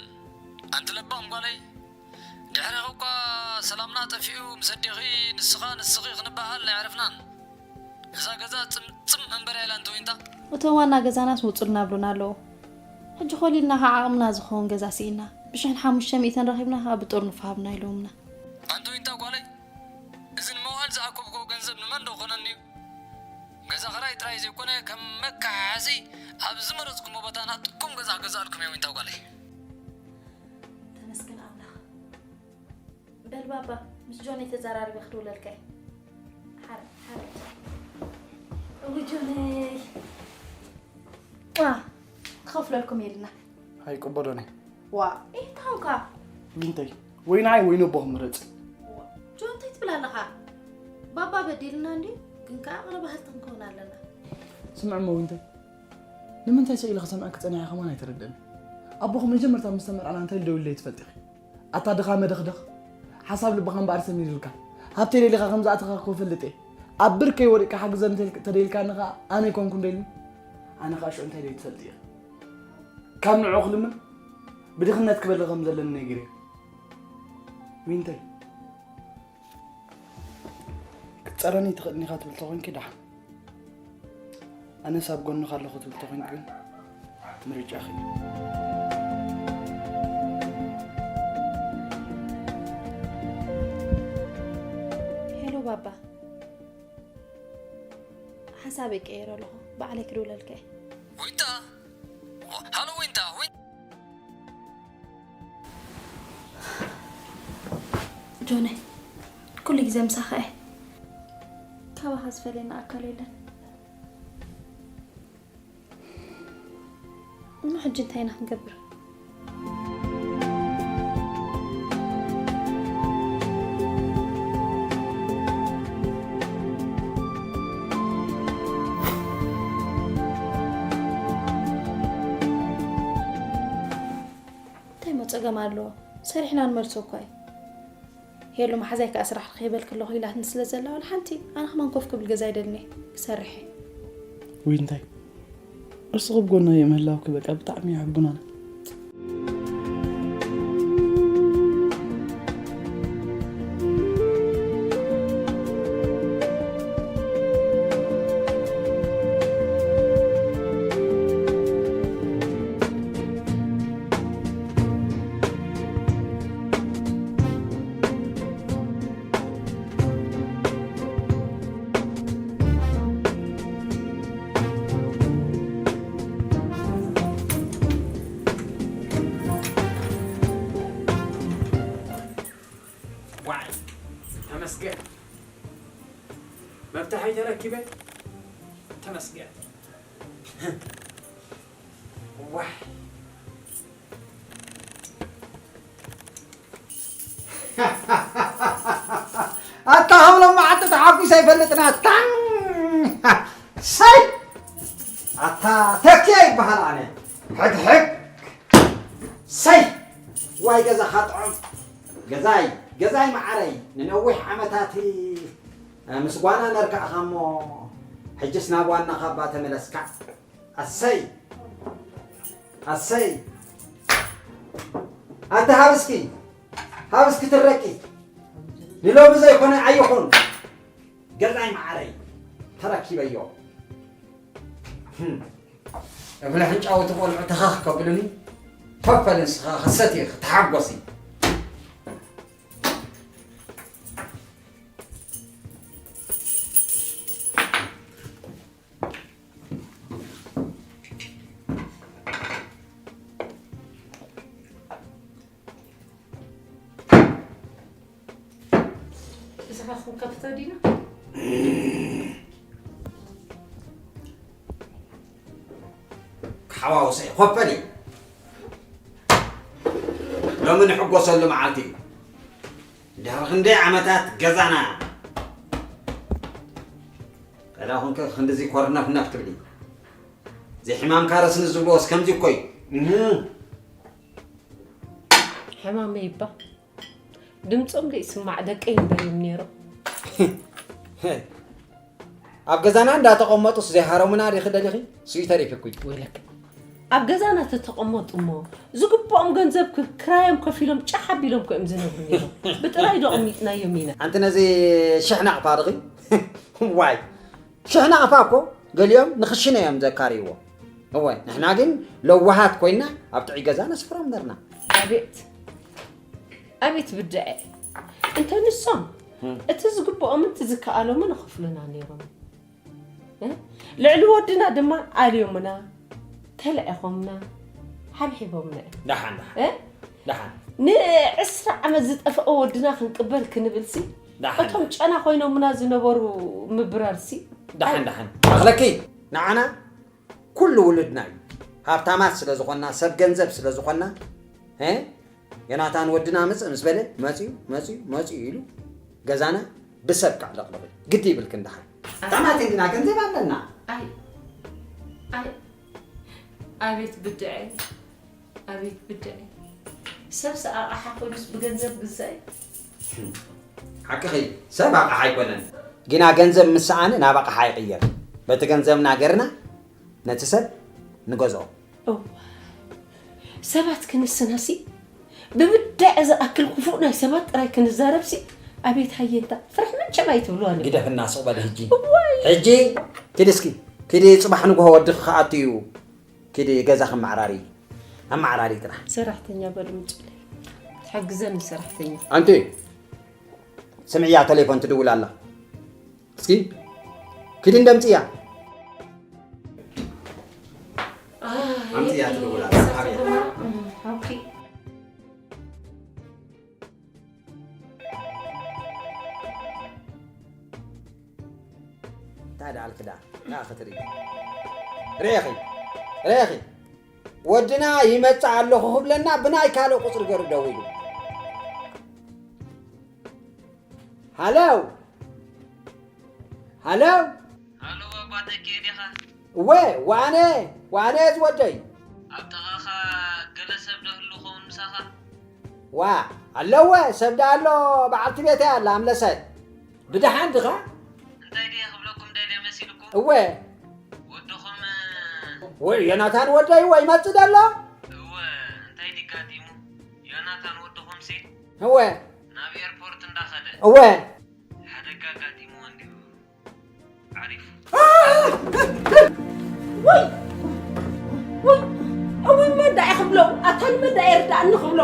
ኣንቲ ለባም ጓለይ፣ ድሕሪኺ እኳ ሰላምና ጠፊኡ ምስ ኣዴኺ ንስኻ ንስኺ ክንበሃል ኣይዕረፍናን። እዛ ገዛ ጽምጽም መንበሪ ኢላ እንተ ዊንታ። እቶም ዋና ገዛናስ ውጹልና ብሉና ኣለዉ። ሕጂ ኮሊልና ኸዓ ዓቕምና ዝኸውን ገዛ ስኢና። ብሽሕን ሓሙሽተ ሚእትን ረኺብና ኸዓ ብጥርኑፍ ሃብና ኢሎምና። ኣንቲ ዊንታ ጓለይ፣ እዚ ንመዋእል ዝኣከብክዎ ገንዘብ ንመን ዶ ኮነኒ እዩ? ጥራይ ዘይኮነ ከም መከሓሲ ኣብ ዝመረጽኩሞ ቦታ ናትኩም ገዛ ገዛልኩም እዮም እንታ ጓለይ። ተመስገን ኣምላኽ። በል ባባ፣ ምስ ጆነይ ተዘራሪበ ክድውለልካ እየ። ሓረ ሓረ። እው ጆነይ። ዋ፣ ክኸፍለልኩም ኢልና። ኣይቅበሎን እየ። ዋ፣ ኢታውካ። ዊንተይ፣ ወይ ንዓይ ወይ ነቦኹም ምረጽ። ዋ፣ ጆን እንታይ ትብል ኣለኻ? ባባ በዲልና እንድዩ፣ ግን ከኣ ቅረ ባህልቲ ክንከውን ኣለና። ስምዕሞ ዊንተይ፣ ንምንታይ ስቕ ኢለ ክሰምዐኪ ጸኒሐ ከማን ኣይተረድእን። ኣቦኹም መጀመርታ ምስ ተመርዓና እንታይ ኢሉ ደዊሉለይ ትፈልጢ ኢኺ? ኣታ ድኻ መደኽደኽ፣ ሓሳብ ልብኻ እምበኣር ሰሚሩልካ። ሃብተይ ደሊኻ ከም ዝኣተኻ እኮ እፈልጥ እየ። ኣብ ብርከይ ወዲቕካ ሓግዘኒ ተል-፣ ተደይልካኒ ኸኣ ኣነ ኣይኮንኩን ደልዩ። ኣነ ኸኣ ሽዑ እንታይ ደልዩ ትፈልጥ እየ። ካብ ንዕኡ ክልምን ብድኽነት ክበሊ ከም ዘለኒ ነጊረ። ዊንተይ፣ ክትጸረኒ ትኽእልኒ ኢኻ ትብል ተኾይንኪ ደሓን። ኣነስ ኣብ ጎንኻ ኣለኹ ትብል ተኾይንኪ ግን ምርጫኺ እዩ። ሄሎ ባባ፣ ሓሳበይ ቀይረ ኣለኹ። ባዕለይ ክድውለልካ እየ። ዊንታ! ሃሎ ዊንታ! ዊን- ጆነይ፣ ኩሉ ግዜ ምሳኻ እየ። ካባኻ ዝፈልየና ኣካል የለን። እሞ ሕጂ እንታይ ኢና ክንገብር? እንታይ እሞ ጸገም ኣለዎ? ሰሪሕና ንመልሶ እኳ እዩ። ሄሉ መሓዛይ ከኣ ስራሕ ርኺበልኪ ኣለኹ ኢላትኒ ስለ ዘላ፣ ዋላ ሓንቲ ኣነ ከማን ኮፍ ክብል ገዛ ኣይደልን እየ፣ ክሰርሕ እየ። ውይ እንታይ፣ እስኺ ብጎና ምህላውኪ በቃ ብጣዕሚ የሕጉናና። ዋይ ተመስገን፣ መፍትሐይ ተረኪበ። ተመስገን። ዋይ ኣታ ሃብሎም መዓልቲ ተሓጒሰ ኣይፈልጥን ኣታ። ሰይ ኣታ ተኪኤ ይበሃል ኣነ። ሕግሕግ። ሰይ ዋይ ገዛኻ ጥዑም። ገዛይ ገዛይ መዓረይ፣ ንነዊሕ ዓመታት ምስ ጓና ነርካእኻ እሞ ሕጅስ ናብ ዋናኻ እባ ተመለስካ። ኣሰይ ኣሰይ። ኣንተ ሃብስኪ ሃብስኪ ትረቂ ንሎሚ ዘይኮነ ኣይኹን ገዛይ መዓረይ ተረኪበዮ። እብለ ሕንጫው ትቆልዑ ተኸኽ ከብሉኒ ኮፈል ንስኻ ክሰት ክትሓጎሲ። እዛ ኻኹም ከፍቶ ዲና? ክሓዋውሰ እዩ። ኮፈል እዩ። ሎሚ ንሕጎሰሉ መዓልቲ እዩ። ድሕሪ ክንደይ ዓመታት ገዛና ቀዳ ኹንከ ክንድዚ ኮርነፍነፍ ትብሊ? ዘይሕማምካ ረስኒ ዝብልዎስ ከምዚ እኮ እዩ። እህ። ሕማመይ እባ ድምፆም ዘይስማዕ ደቀይ እምበር እዮም ነይሮም። ኣብ ገዛና እንዳተቐመጡስ ዘይሃረሙና ዲኺ ደሊኺ? ስዊ ተሪፍኩ። ወይለክ ኣብ ገዛና ተተቐመጡ እሞ ዝግብኦም ገንዘብ ክ-፣ ክራዮም ከፊሎም ጫሕ ኣቢሎም እኮ እዮም ዝነብሩ ነይሮም። ብጥራይ ዶ ኣቐሚጥናዮም ኢና። ኣንቲ ነዚ ሽሕ ናቕፋ ዲኺ? ዋይ ሽሕ ናቕፋ እኮ ገሊኦም ንኽሽነ እዮም ዘካርይዎ። እወ ንሕና ግን ለዋሃት ኮይና ኣብ ጥዑይ ገዛ ነስፍሮም ነርና። ኣቤት ኣቤት ብድዐ። እንተ ንሶም እም። እቲ ዝግብኦምን እቲ ዝከኣሎምን ይኸፍሉና ነይሮም። እ? ልዕሊ ወድና ድማ ኣልዮምና፣ ተልዒኾምና፣ ሓብሒቦምና እዮም። ደሓን፣ ደሓን። እ? ደሓን። ንዕስራ ዓመት ዝጠፍአ ወድና ክንቅበል ክንብልሲ፣ ደሓን። እቶም ጨና ኮይኖምና ዝነበሩ ምብራርሲ፣ ደሓን፣ ኣይ- ደሓን። ኣኽለኪ፣ ንዓና ኩሉ ውሉድና እዩ። ሃብታማት ስለ ዝኾንና፣ ሰብ ገንዘብ ስለ ዝኾንና፣ እ? ዮናታን ወድና ምጽእ ምስ በለ፣ መጺኡ፣ መጺኡ፣ መጺኡ ኢሉ ገዛና ብሰብ ከዕለቕልቕ እዩ። ግዲ ይብልክን ደሓን። ኣታ ማቲን ግና ገንዘብ ኣለና። ኣይ፣ ኣይ፣ ኣቤት ብድዐ፣ ኣቤት ብድዐ። ሰብስ ኣቕሓ ኮይኑስ ብገንዘብ ግዛእ እዩ። ሓቅኺ፣ ሰብ ኣቕሓ ኣይኮነን። ግና ገንዘብ ምስ ሰኣነ ናብ ኣቕሓ ይቕየር። በቲ ገንዘብና ገርና ነቲ ሰብ ንገዝኦ። እው። ሰባት ክንስናሲ፣ ብብዳዕ ዝኣክል ክፉእ ናይ ሰባት ጥራይ ክንዛረብሲ፣ ኣቤት ሃየንታ፣ ፍርሒ መቸም ኣይትብልዋን ኢኹም። ግደፍና፣ ስቕ በሊ ሕጂ። እዋይ። ሕጂ ኪዲ እስኪ፣ ኪዲ ጽባሕ ንግሆ ወድኺ ክኣቱ እዩ። ኪዲ ገዛ ከመዓራሪ፣ ኣመዓራሪ ጥራሕ። ሰራሕተኛ በሉ ምጹለይ። ትሕግዘኒ ሰራሕተኛ። ኣንቲ፣ ስምዕያ፣ ቴሌፎን ትድውል ኣላ። እስኪ፣ ኪዲ እንደምጽያ። ኣምጽያ ትብላ፣ ሓብያ። ኦኬ። እንታይ ደኣ ኣልክዳ? ደኣ ክትርኢ። ርኢኺ፣ ርኢኺ። ወድና ይመጽእ ኣለኹ ክብለና ብናይ ካልእ ቁጽሪ ገይሩ ደዊሉ። ሃሎ፣ ሃሎ። ሃሎ፣ ኣባተኬ ዲኻ? እወ፣ ዋነ፣ ዋነ ዝወደይ። ኣብተኻኻ ገለ ሰብ ዶ ህሉ ኸውን ምሳኻ? ዋ፣ ኣለወ፣ ሰብ ዶ ኣሎ፣ በዓልቲ ቤተይ ኣላ፣ ኣምለሰት። ብደሓን ድኻ? እንታይ ድየ ክብለኩም ደልየ መሲልኩም? እወ። ወድኹም፣ ወይ ዮናታን ወደይ፣ ወይ ይመጽእ ዶ ኣሎ? እወ፣ እንታይ ድዩ ኣጋጢሙ? ዮናታን ወድኹምሲ እወ። ናብ ኤርፖርት እንዳኸደ እወ። ሓደጋ ኣጋጢምዎ እንዲሁ። ዓሪፉ። ወይ! ወይ! እውይ፣ መን ደኣ ክብሎ? ኣታ ንመን ደኣ የርድኣኒ ክብሎ?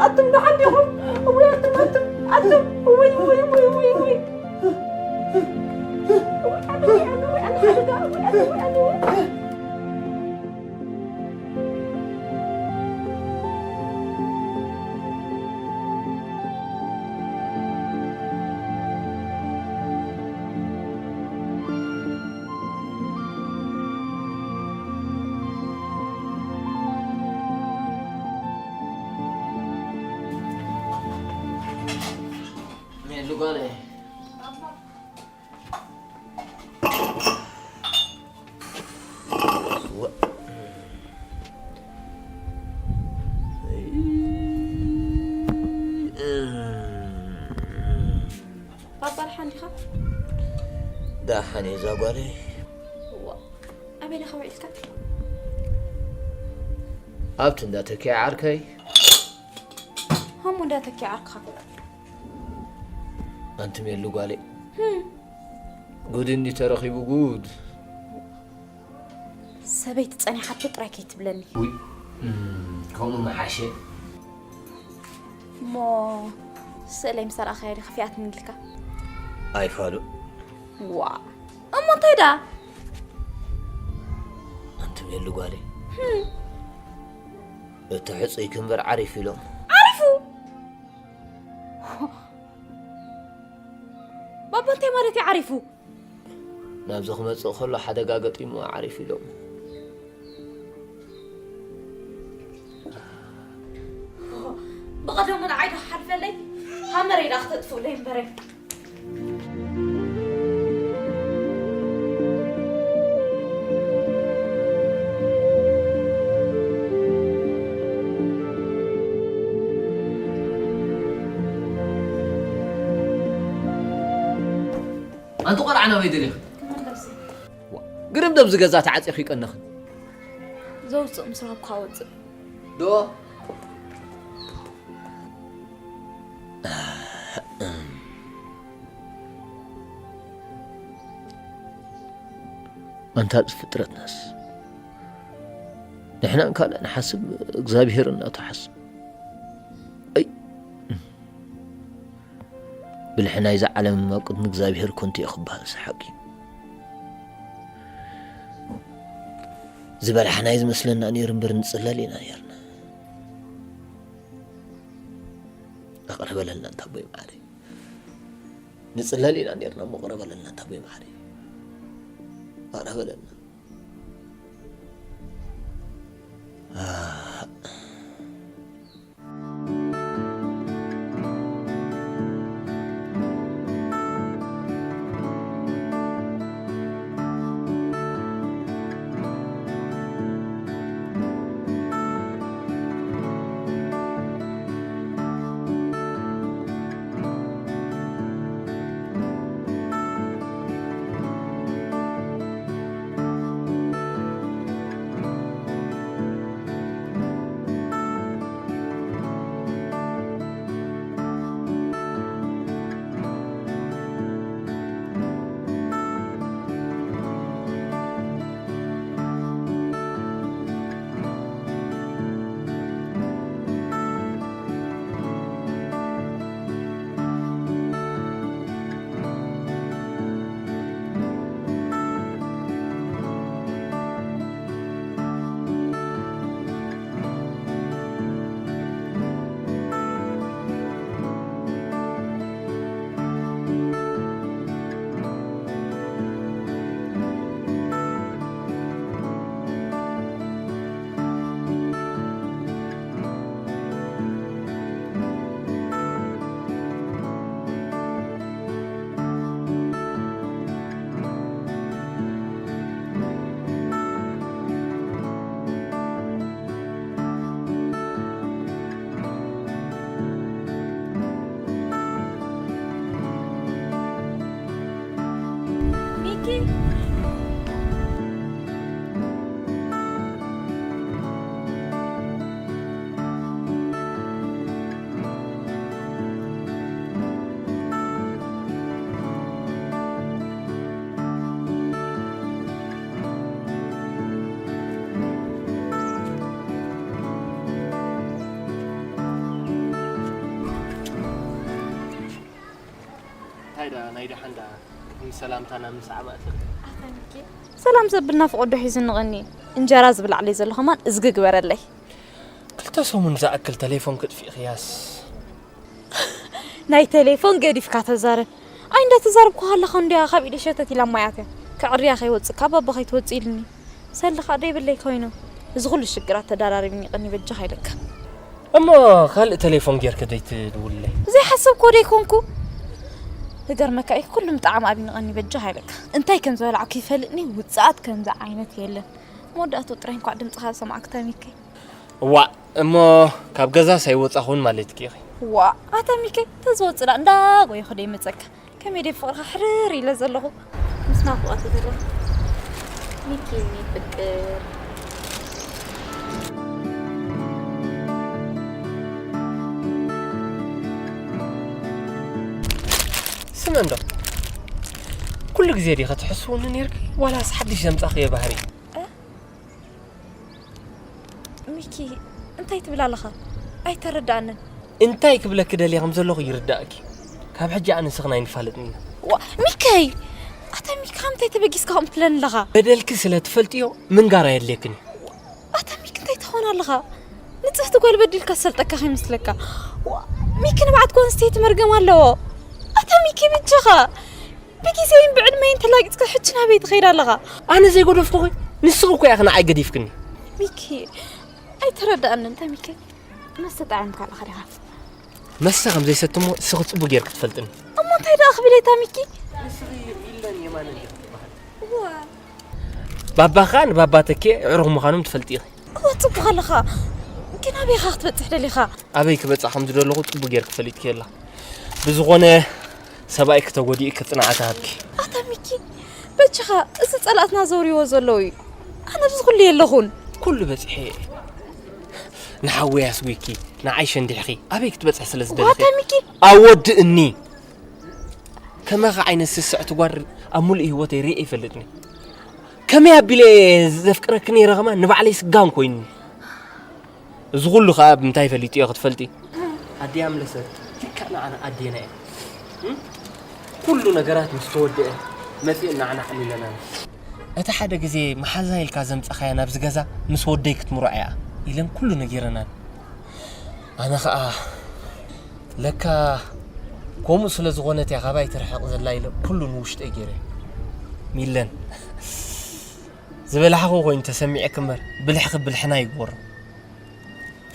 ኣቱም ደሓን ዲኹም? እውይ፣ ኣቱም፣ ኣቱም፣ ኣቱም! እውይ፣ እውይ፣ እውይ፣ እውይ፣ እውይ! እውይ፣ ኣነ፣ እውይ፣ ኣነ፣ እውይ፣ ኣነ ሓደጋ፣ እውይ፣ ኣነ፣ እውይ፣ ኣነ፣ እውይ! ሜሉ ጓለይ። ባባ ደሓን ዲኻ? ደሓን እየ እዛ ጓለይ። እዋ፣ ኣበይ ዲኻ ውዒልካ? ኣብቲ እንዳ ተኪኣ ዓርከይ። ሃሞ እንዳ ተኪኣ ዓርክኻ? ኣንቲ ሜሉ ጓለይ። ህም። ጉድ እንዲ ተረኺቡ ጉድ። ሰበይቲ ጸኒሓቶ ጥራይ ከይትብለኒ። ውይ፣ እም፣ ከምኡ ምሓሸ። እሞ ስእለይ ምስ ኣርኣኻያ ዲኻ ከፊኣትኒ ኢልካ? ኣይፋሉን። ዋ፣ እሞ እንታይ ደኣ? ኣንቲ ሜሉ ጓለይ። ህም። እቲ ሕጹይኪ እምበር ዓሪፉ ኢሎም። ዓሪፉ? ባባ እንታይ ማለት እዩ ዓሪፉ? ናብዚ ክመጽእ ከሎ ሓደጋ ገጢሙ ዓሪፉ ኢሎም። ብቐደሙ ንዓይ ዶ ክሓልፈለይ? ሃመረይ ደኣ ክተጥፍኡለይ እምበረ። ኣንቲ ቆልዓ ናበይ ደሊኺ? ክምለስ እየ። ዋ፣ ግርም ደብዚ ገዛ ተዓጺኺ ይቀነኽን። ዘውጽእ ምስ ረኸብኩ ኣወጽእ። ዶ? ኣንታ እዚ ፍጥረትናስ፣ ንሕና ካልእ ንሓስብ፣ እግዚኣብሄር እናተሓስብ። ኣይ፣ ብልሒ ናይዛ ዓለም ኣብ ቅድሚ እግዚኣብሄር ከንቱ እየ ክበሃልሲ ሓቂ። ዝበላሕና እዩ ዝመስለና ነይሩ እምበር ንጽለል ኢና ነይርና። ኣቕርበለልና እንታ ኣቦይ መዓረይ። ንጽለል ኢና ነይርና እሞ ቅረበለልና እንታ ኣቦይ መዓረይ። ኣቕርበለልና። ኣህ። ሚኪ። እንታይ ደኣ ናይ ደሓን ደኣ ቅድሚ ሰላምታና ምስዓብ ኣእተና። ኣታ ሚኪ፣ ሰላም ዘብል ናፍቖት ዶ ሒዙኒ ቀኒ? እንጀራ ዝብላዕለይ ዘሎ ከማን እዝጊ ግበረለይ። ክልተ ሰሙን ዝኣክል ተሌፎን ክጥፊእኽያስ። ናይ ተሌፎን ገዲፍካ ተዛረብ። ኣይ እንዳተዛረብኩ ከለኻ እንድያ ካብ ኢደይ ሸተት ኢላ ማይ ኣትያ። ከዕርያ ከይወጽእ ካብ ባባ ከይትወጽእ ኢሉኒ። ሰልዲ ከኣ ደይብለይ ኮይኑ። እዚ ኩሉ ሽግራት ተዳራሪብኒ ቀኒ በጃኻ ኢለካ። እሞ ካልእ ተሌፎን ጌርኪ ደይትድውልለይ? ዘይሓሰብክዎ ደይኮንኩ። ዝገርመካ እዩ ኩሉ ምጥዓም ኣብዩኒ ቀኒ በጃኻ ኢለካ። እንታይ ከም ዝበላዕኩ ይፈልጥኒ ውጽኣት ከምዚ ዓይነት የለን። መወዳእትኡ ጥራይ እንኳዕ ድምጽኻ ዝሰማዕኩ ተሚከይ። ዋእ፣ እሞ ካብ ገዛስ ኣይወጻኹን ማለትኪ ኢኺ? ዋእ፣ ኣታ ሚከይ፣ ተዝወጽእ ደኣ እንዳጎየኹ ደይመጸካ። ከመይ ደይ ፍቕርኻ ሕርር ኢለ ዘለኹ። ምስ ናፍቖቱ ዘለኹ። ሚኪ፣ የኔ ፍቅር። ስሚ እንዶ፣ ኩሉ ግዜ ዲኺ ትሕስውኒ ኔርኪ? ዋላስ ሓድሽ ዘምጻኽዮ ባህሪ? እ? ሚኪ፣ እንታይ ትብል ኣለኻ? ኣይተረድኣንን። እንታይ ክብለኪ ደልየ ከም ዘለኹ ይርዳእኪ። ካብ ሕጂ ኣነ ንስኽን ኣይንፋለጥን ኢና። ዋ፣ ሚከይ! ኣታ ሚኪ፣ ካብ ምንታይ ተበጊስካ ከምኡ ትብለኒ ኣለኻ? በደልኪ ስለ ትፈልጥዮ ምንጋር ኣየድልየክን እዩ። ኣታ ሚኪ፣ እንታይ ትኾን ኣለኻ? ንጽህቲ ጓል በዲልካ ዝሰልጠካ ከይመስለካ። ዋ፣ ሚኪ፣ ንብዓት ጓል ኣንስተይቲ መርገም ኣለዎ። ኣታ ሚኪ፣ ብጃኻ! ብግዜይን ብዕድመይን ተላጊጽካ ሕጂ ናበይ ትኸይድ ኣለኻ? ኣነ ዘይገደፍኩኺ፣ ንስኺ እኮ ኢኺ ንዓይ ገዲፍክኒ። ሚኪ፣ ኣይተረድኣንን፣ ተሚኪ። መስተ ጠዓምካ ኣለኻ ዲኻ? መስተ ከም ዘይሰቲ እሞ ንስኺ ጽቡቕ ጌርኪ ትፈልጥኒ። እሞ እንታይ ደኣ ክብል እየ፣ ተሚኪ? ንስኺ ሚለን የማነን ዲኺ ትበሃሊ? እዋ። ባባኻ ንባባ ተኪኤ ኣዕሩኽ ምዃኖም ትፈልጢ ኢኺ። እወ፣ ጽቡቕ ኣለኻ። ግን ኣበይ ኢኻ ክትበጽሕ ደሊኻ? ኣበይ ክበጽሕ ከም ዝደለኹ ጽቡቕ ጌርኪ ፈሊጥኪ ኣለኺ። ብዝኾነ፣ ሰብኣይኪ ተጎዲኡ ክጽንዓት ሃብኪ። ኣታ ሚኪ፣ በጃኻ፣ እዚ ጸላእትና ዘውርይዎ ዘለዉ እዩ። ኣነ ኣብዚ ኩሉ የለኹን። ኩሉ በጺሐ እየ። ንሓወይ ኣስጒኪ፣ ንዓይ ሸንዲሕኺ፣ ኣበይ ክትበጽሒ ስለ ዝደለኺ? ኣታ ሚኪ! ኣወድእኒ! ከማኻ ዓይነት ስስዕቲ ጓል ኣብ ሙሉእ ህይወተይ ርእየ ኣይፈልጥን እየ። ከመይ ኣቢለ ዘፍቅረኪ ነይረ ከማን ንባዕለይ ስጋን ኮይኑኒ። እዚ ኩሉ ኸኣ ብምንታይ ፈሊጡ እየ ክትፈልጢ? ኣደይ ኣምለሰት፣ ልክዕ ንዓና ኣዴና እያ። እም? ኩሉ ነገራት ምስ ተወደአ መጺኡ ንዓና ኣዕሊለና። እቲ ሓደ ግዜ መሓዛ ኢልካ ዘምጻኻያ ናብዚ ገዛ ምስ ወደይ ክትምርዖ እያ ኢለን ኩሉ ነጊረናን። ኣነ ኸኣ ለካ ከምኡ ስለ ዝኾነት እያ ካባይ ትርሕቕ ዘላ ኢለ ኩሉ ንውሽጠይ ገይረ። ሚለን፣ ዝበላሕኹ ኮይኑ ተሰሚዐኪ እምበር ብልሕኺ ብልሕና ይግበሮ።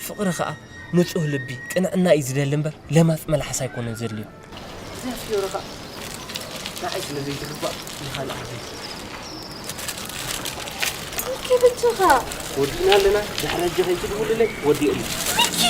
ፍቕሪ ኸኣ ንጹህ ልቢ፣ ቅንዕና እዩ ዝደሊ እምበር ለማጽ መልሓስ ኣይኮነን ዘድልዮ። እዛ ፍዮሪ ኸኣ ንዓይ ስለ ዘይትግባእ ንኻልእ ዓዲ ኦኬ፣ ብቻኻ። ወዲእና ኣለና። ድሕሪ ሕጂ ከይትድውልለይ፣ ወዲእኒ። ሚኪ!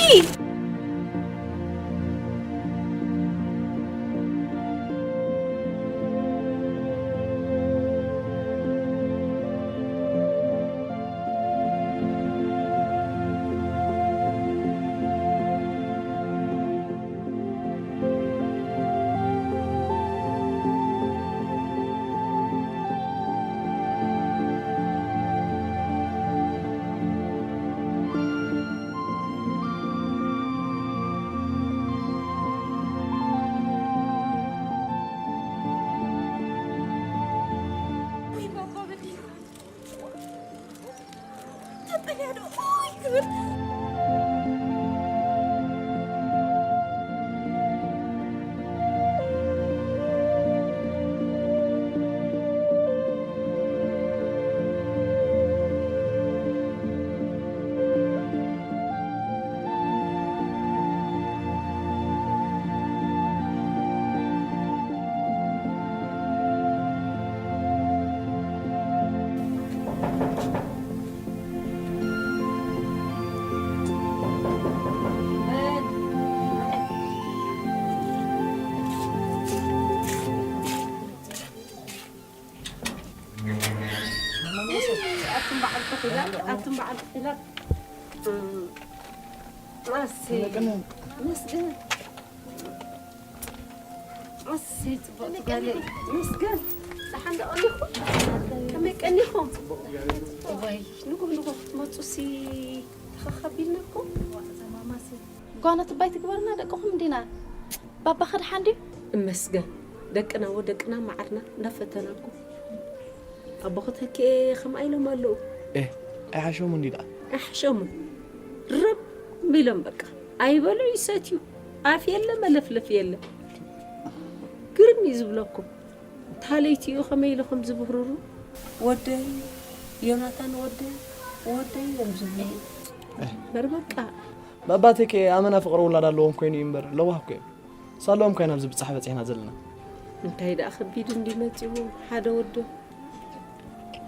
ኣቱም በዓል ክፍላት፣ ኣቱም በዓል ክፍላት። እም፣ ኣሰይ። መስገን። ኣሰይ፣ ጽቡቕ ጓለይ። መስገን። ደሓን ዶ ቀኒኹም? ከመይ ቀኒኹም? እዋይ፣ ንጉህ ንጉህ ክትመጹሲ ተኸኸቢልናኩም። ጓና ትባይ ትግበርና ደቅኹም እንዲና። ባባኸ ደሓን ድዩ? እመስገን። ደቅና ወደቅና መዓርና እንዳፈተናኩም። ኣቦ ከተኪኤ ከምኣ ኢሎም ኣለዉ። ኤ፣ ኣይሓሸሙን ድዩ ደኣ? ኣይሓሸሙን። ርም ኢሎም በቃ። ኣይበሉ ይሰትዩ። ኣፍ የለ መለፍለፍ የለ። ግርም እዩ ዝብለኩም። ታለይቲኡ ከመይ ኢሉ ከም ዝብህርሩ። ወደይ፣ ዮናታን ወደይ፣ ወደይ እዮም ዝብሉ። እምበር በቃ። ባባ ተኪኤ ኣመና ፍቕሪ ውላድ ኣለዎም ኮይኑ እዩ እምበር ለዋህ እኮ እዮም። ሳለኦም ኮይና ኣብዚ ብጻሕ በጺሕና ዘለና። እንታይ ደኣ ከቢድ እንዲ መጺዎ ሓደ ወዶ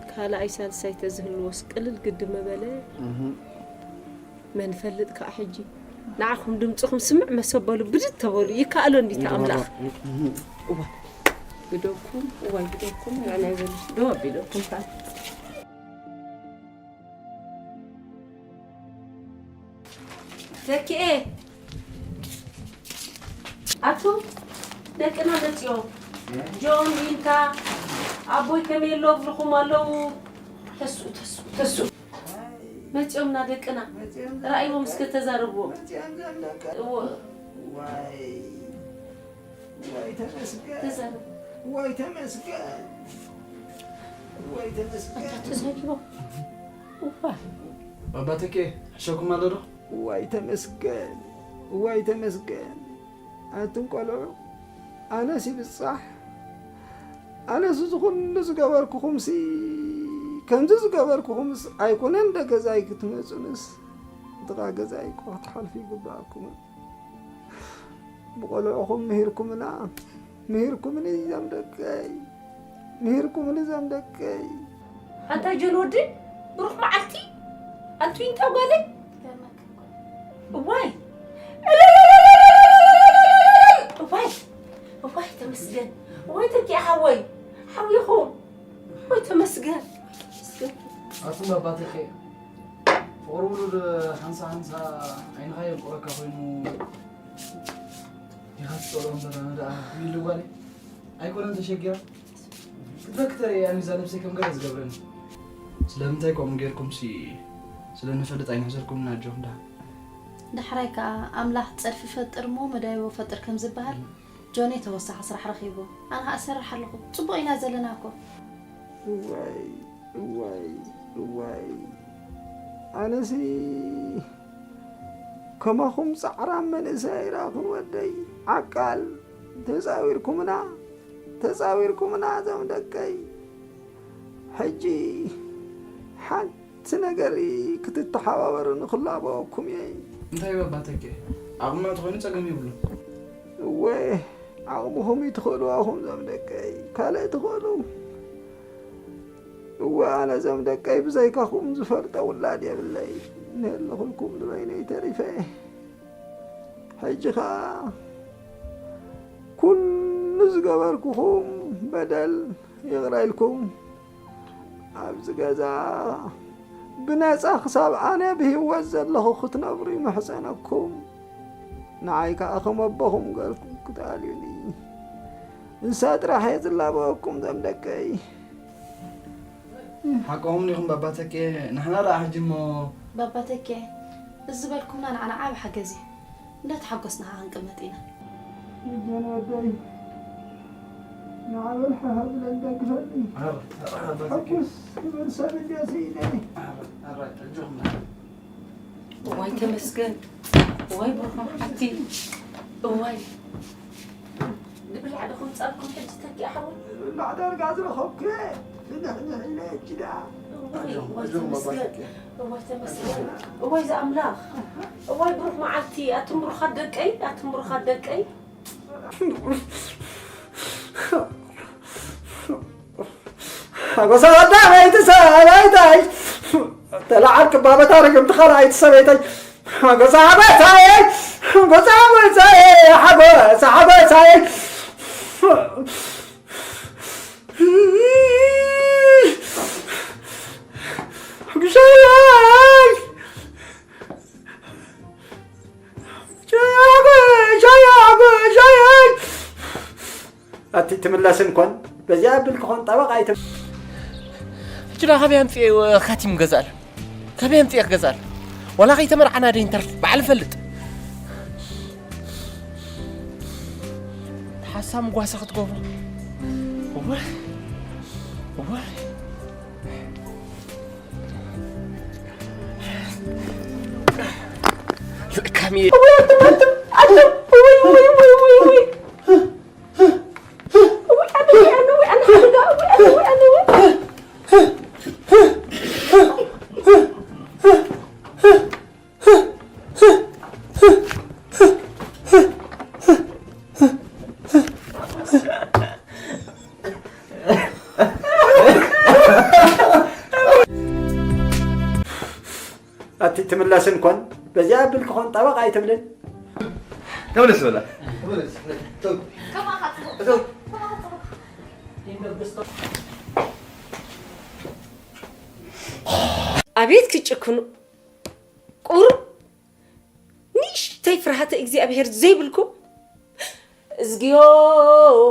ካልኣይ ሳልሳይ ተዝህልዎስ ቅልል ግዲ መበለ። እህ። መን ፈልጥ ከኣ ሕጂ ንዓኹም ድምጽኹም ስምዕ መሰበሉ ብድድ ተበሉ ይከኣሎ እንዲ ተኣምላኽ። እዋ ግደኩም፣ እዋይ ግደኩም፣ ንዓና ይበሉ። ደው ኣቢለኩም ከኣ። ተኪኤ፣ ኣቱም ደቅና መጺኦም። ጆን፣ ቢንታ፣ ኣቦይ ከመይ ኣሎ? ብልኹም ኣለዉ። ተስኡ፣ ተስኡ፣ ተስኡ። መጺኦምና ደቅና። መጺኦም ራእይዎም እስከ ተዛረብዎም። መጺኦም ዘለካ። እዎ። ዋይ። ዋይ ተመስገን። ተዛረብ። ዋይ ተመስገን። ዋይ ተመስገን። ተዛሪቦም። እዋ። ባባ ተኬ፣ ሕሸኩም ኣሎ ዶ? ዋይ ተመስገን። ዋይ ተመስገን። ኣቱም ቆልዑ፣ ኣነስ ይብጻሕ። ኣነስ እዚ ኩሉ ዝገበርኩኹምሲ፣ ከምዚ ዝገበርኩኹምስ ኣይኮነን ደ ገዛይ ክትመጹንስ፣ ጥቓ ገዛይ እኮ ክትሓልፉ ይግብኣኩም። ብቆልዑኹም ምሂርኩምና፣ ምሂርኩምኒ እዞም ደቀይ፣ ምሂርኩምኒ እዞም ደቀይ። ኣንታ ጆን ወዲ፣ ብሩኽ መዓልቲ። ኣንቱ ይንታ ጓለይ። እዋይ። እዋይ። እዋይ ተመስገን። እዋይ ተኪ ሓወይ። ሓዊኹም። እዋይ ተመስገን። ኣቱም ኣባተኪ ፍቕሪ ውሉድ ሓንሳ ሓንሳ ዓይንኻ የንቁረካ ኮይኑ ኢኻ ትጸልኦ እምበር፣ ኣነ ደኣ ሚሉ ጓለይ ኣይኮነን ተሸጊራ ክትበኪ ተርእየያ፣ ሚዛ ነብሰይ ከም ገለ ዝገብረኒ። ስለምንታይ ከምኡ ጌርኩምሲ ስለ ንፈልጥ ኣይንሕዘልኩምን ኣጆኹም ደሓን። ዳሕራይ ከኣ ኣምላኽ ጸድፊ ፈጥር እሞ መዳይቦ ፈጥር ከም ዝበሃል፣ ጆኒ ተወሳኺ ስራሕ ረኺቡ፣ ኣነ ከኣ እሰርሕ ኣለኹ። ጽቡቕ ኢና ዘለና እኮ። እዋይ፣ እዋይ እዋይ፣ ኣነሲ ከማኹም ጻዕራም መንእሰይ ኣይረኣኹን ወደይ። ዓቃል ተጻዊርኩምና፣ ተጻዊርኩምና እዞም ደቀይ። ሕጂ ሓንቲ ነገር ክትተሓባበሩኒ ክላበወኩም እየ። እንታይ እዩ ኣባተኬ? ዓቕምና ተኾይኑ ጸገም የብሉን። እወ፣ ዓቕምኹም እዩ ትኽእሉ ኣኹም እዞም ደቀይ። ካልእ ትኽእሉ። እወ፣ ኣነ እዞም ደቀይ ብዘይካኹም ዝፈልጦ ውላድ የብለይ። እንሄለኹልኩም ንበይነይ ተሪፈ። ሕጂ ኸኣ ኩሉ ዝገበርኩኹም በደል ይቕረ ኢልኩም ኣብዚ ገዛ ብነጻ ክሳብ ኣነ ብህይወት ዘለኹ ክትነብሩ ይምሕጸነኩም። ንዓይ ከኣ ከም ኣቦኹም ገርኩም ክትኣልዩኒ። ንሳ ጥራሕ እየ ዝላበወኩም እዞም ደቀይ። ሓቆም ዲኹም ባባ ተኬ? ንሕና ደኣ ሕጂ እሞ ባባ ተኬ፣ እዚ ዝበልኩምና ንዓና ዓቢ ሓገዝ እዩ። እንዳተሓጎስና ኸዓ ክንቅመጥ ኢና። እዞን ወደይ ንዓበል ሓሃ ብለን ደግፈኒ። ኣረ፣ ኣረ፣ ኣረ፣ ኣረ፣ ሓጎስ ክብል ሰብ እንድዮ ስኢነ። ኣረ፣ ኣረ፣ ኣጆኹም። እዋይ ተመስገን፣ እዋይ ብሩኽ መዓልቲ፣ እዋይ። ብብላዕ ዶ ከምጻልኩም ሕጂ ተኪኣ ሓወይ? ብብላዕ ዳርጋ ዝረኸብኩ እየ። ንሕንሕ ኢለ ሕጂ ደኣ። እዋይ፣ እዋይ ተመስገን፣ እዋይ ተመስገን፣ እዋይ ዝኣምላኽ፣ እዋይ ብሩኽ መዓልቲ፣ ኣቱም ብሩኻት ደቀይ፣ ኣቱም ብሩኻት ደቀይ። ሓጎሳ ቀዳመይቲ ሰበይተይ፣ ተለዓል ክባበታ ርግምቲ ካልኣይቲ ሰበይተይ። ሓጎሳ ሓጎሳይ፣ ሓጎሳ ሓጎሳይ፣ ሓጎሳ ሓጎሳይ። ሓጎሳይ። ኣቲ ትምለስን ኮን በዚኣ ብል ክኾን ጠበቕ ኣይተ- ሕጂ ዳ ካበይ ኣምፅኤ ካቲም ገዛል? ካበይ ኣምፅኤ ክገዛል? ዋላ ከይተመርዓና ደ ይንተርፍ ባዕል ፈልጥ። ሓሳም ጓሳ ክትገብሮ። እወ፣ እወ። ልእካም እየ። እወ፣ ኣትም፣ ኣትም፣ ኣትም። እወ፣ እወ፣ እወ፣ እወ፣ እወ። ኣቲ ትምለስን ኮን በዚኣ ብል ክኾን ጠበቕ ኣይትብልን። ተመለስ በላ። ኣቤት ክጭክኑ ቁሩብ ንእሽተይ ፍርሃተ እግዚኣብሔር ዘይብልኩም። እዝግዮ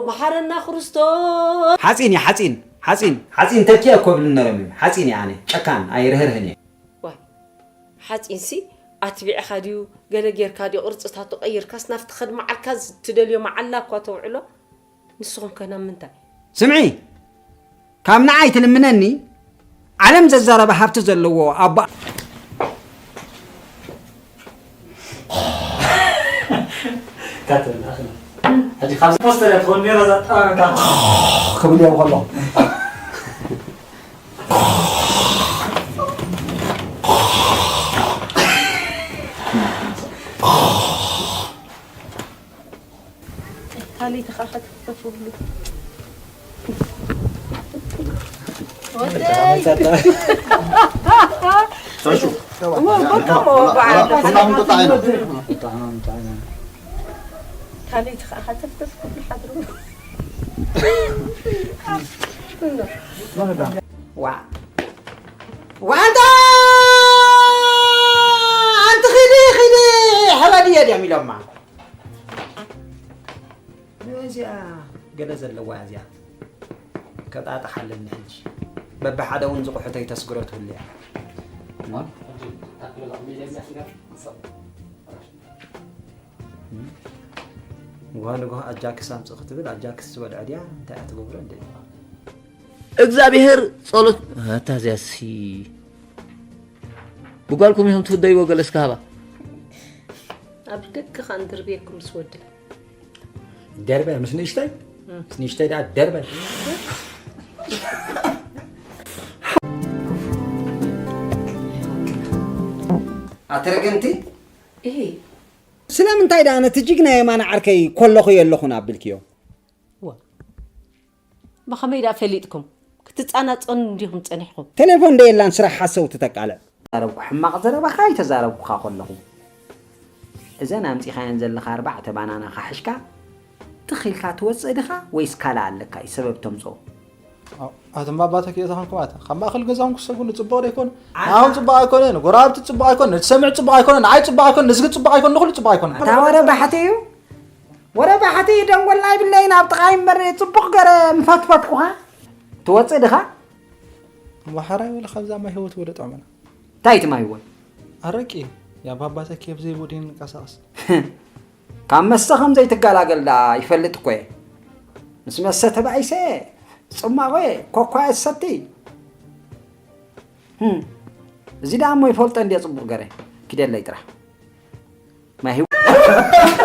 መሓረና ክርስቶስ። ሓፂን እዩ ሓፂን ሓፂን ሓፂን ተኪ እኮ ብልን ነሮም እዩ ሓፂን እየ ኣነ ጨካን ኣይርህርህን እየ። ዋይ ሓፂንሲ ኣትቢዕኻ ድዩ ገለ ጌርካ ድዩ ቅርፅታቱ ቀይርካስ ናብቲ ከድመዓልካ ትደልዮ መዓላ እኳ ተውዕሎ። ንስኹም ከ ናብ ምንታይ? ስምዒ፣ ካብ ንዓይ ትልምነኒ ዓለም ዘዛረበ ሃብቲ ዘለዎ ኣቦ። ካተና፣ ሕጂ ካብዚ ፖስተር እያ ትኾን ነይራ እዛ ጠማምታ። ክብል እዮም ከሎ። ካልእ ተኸኸት ተፍሉ። ወደይ። እሞ በቃ እሞ በዓል ካልእ ተኸኸት ተፍሉ ሓድሩ። ዋ። ዋንታ ኣንቲ ኺዲ ኺዲ ሕረዲ እየ ድዮም ኢሎማ። እዚኣ ገለ ዘለዋ እያ እዚኣ። ከጣጥሓለኒ ሕጂ። በብሓደ እውን ዝቑሑተይ ተስግሮ ትህሉ እያ። ንጎ ንጎ ኣጃክስ ኣምጽእ ክትብል ኣጃክስ ዝበልዐ ድያ? እንታይ እያ ትገብሮ እንዴ? እግዚኣብሔር ጸሎት ኣታ እዚኣሲ ብጓልኩም ኢኹም ትፍደይዎ ገለ እስከ ሃባ። ኣብ ደቅኻ እንድርብየኩም ምስ ወዲ። ደርበ ምስ ንእሽተይ ምስ ንእሽተይ ደኣ ደርበ። ኣትረገንቲ እሄ ስለምንታይ ደኣ ነቲ ጅግና የማነ ዓርከይ ኮለኹ የለኹን ኣቢልክዮ? ዋ ብኸመይ ደኣ ፈሊጥኩም ክትጻናጸኑ እንዲኹም ጸኒሕኩም። ቴሌፎን ደየላን ስራሕ ሓሰው ትተቃለዕ። ተዛረብኩ ሕማቕ ዘረባኻ ኣይተዛረብኩኻ ከለኹ እዘን ኣምጺኻየን ዘለኻ ኣርባዕተ ባናና ካሕሽካ ትኺልካ ትወፅእ ድኻ ወይስ ካልእ ኣለካ እዩ ሰበብ ተምፅኦ ኣቶም ኣባተኪ እዛ ኮንኩም ኣታ ካብ ማእከል ገዛኹም ክሰጉ ንጽቡቕ ዶ ይኮን? ንኣኹም ጽቡቕ ኣይኮነ፣ ንጎረባብቲ ጽቡቕ ኣይኮነ፣ ንትሰምዕ ጽቡቕ ኣይኮነ፣ ንዓይ ጽቡቕ ኣይኮነ፣ ንዝጊ ጽቡቕ ኣይኮነ፣ ንኹሉ ጽቡቕ ኣይኮነ። ኣታ ወረ ባሕቲ እዩ ወረ ባሕቲ ደንጎልና ይብለይን ኣብ ጥቓይ እምበር ጽቡቕ ገረ ምፈትፈትኩኻ ትወፅእ ድኻ እሞ ሓራይ ወለ ካብዛ ማይ ህይወት ወለ ጥዕመና። እንታይ እቲ ማይ እውን ኣረቂ ያባባተኪ ኣብ ዘይቦ ድንቀሳቐስ ካብ መስተ ከም ዘይትገላገል ደኣ ይፈልጥ እኮ እየ ምስ መስተ ተባኢሰ ፅማቐ ኮኳ እየ ዝሰቲ ህም፣ እዚ ደኣ እሞ ይፈልጦ እንድየ ፅቡቕ ገረ ኪደለይ ጥራሕ ማይ ህይወት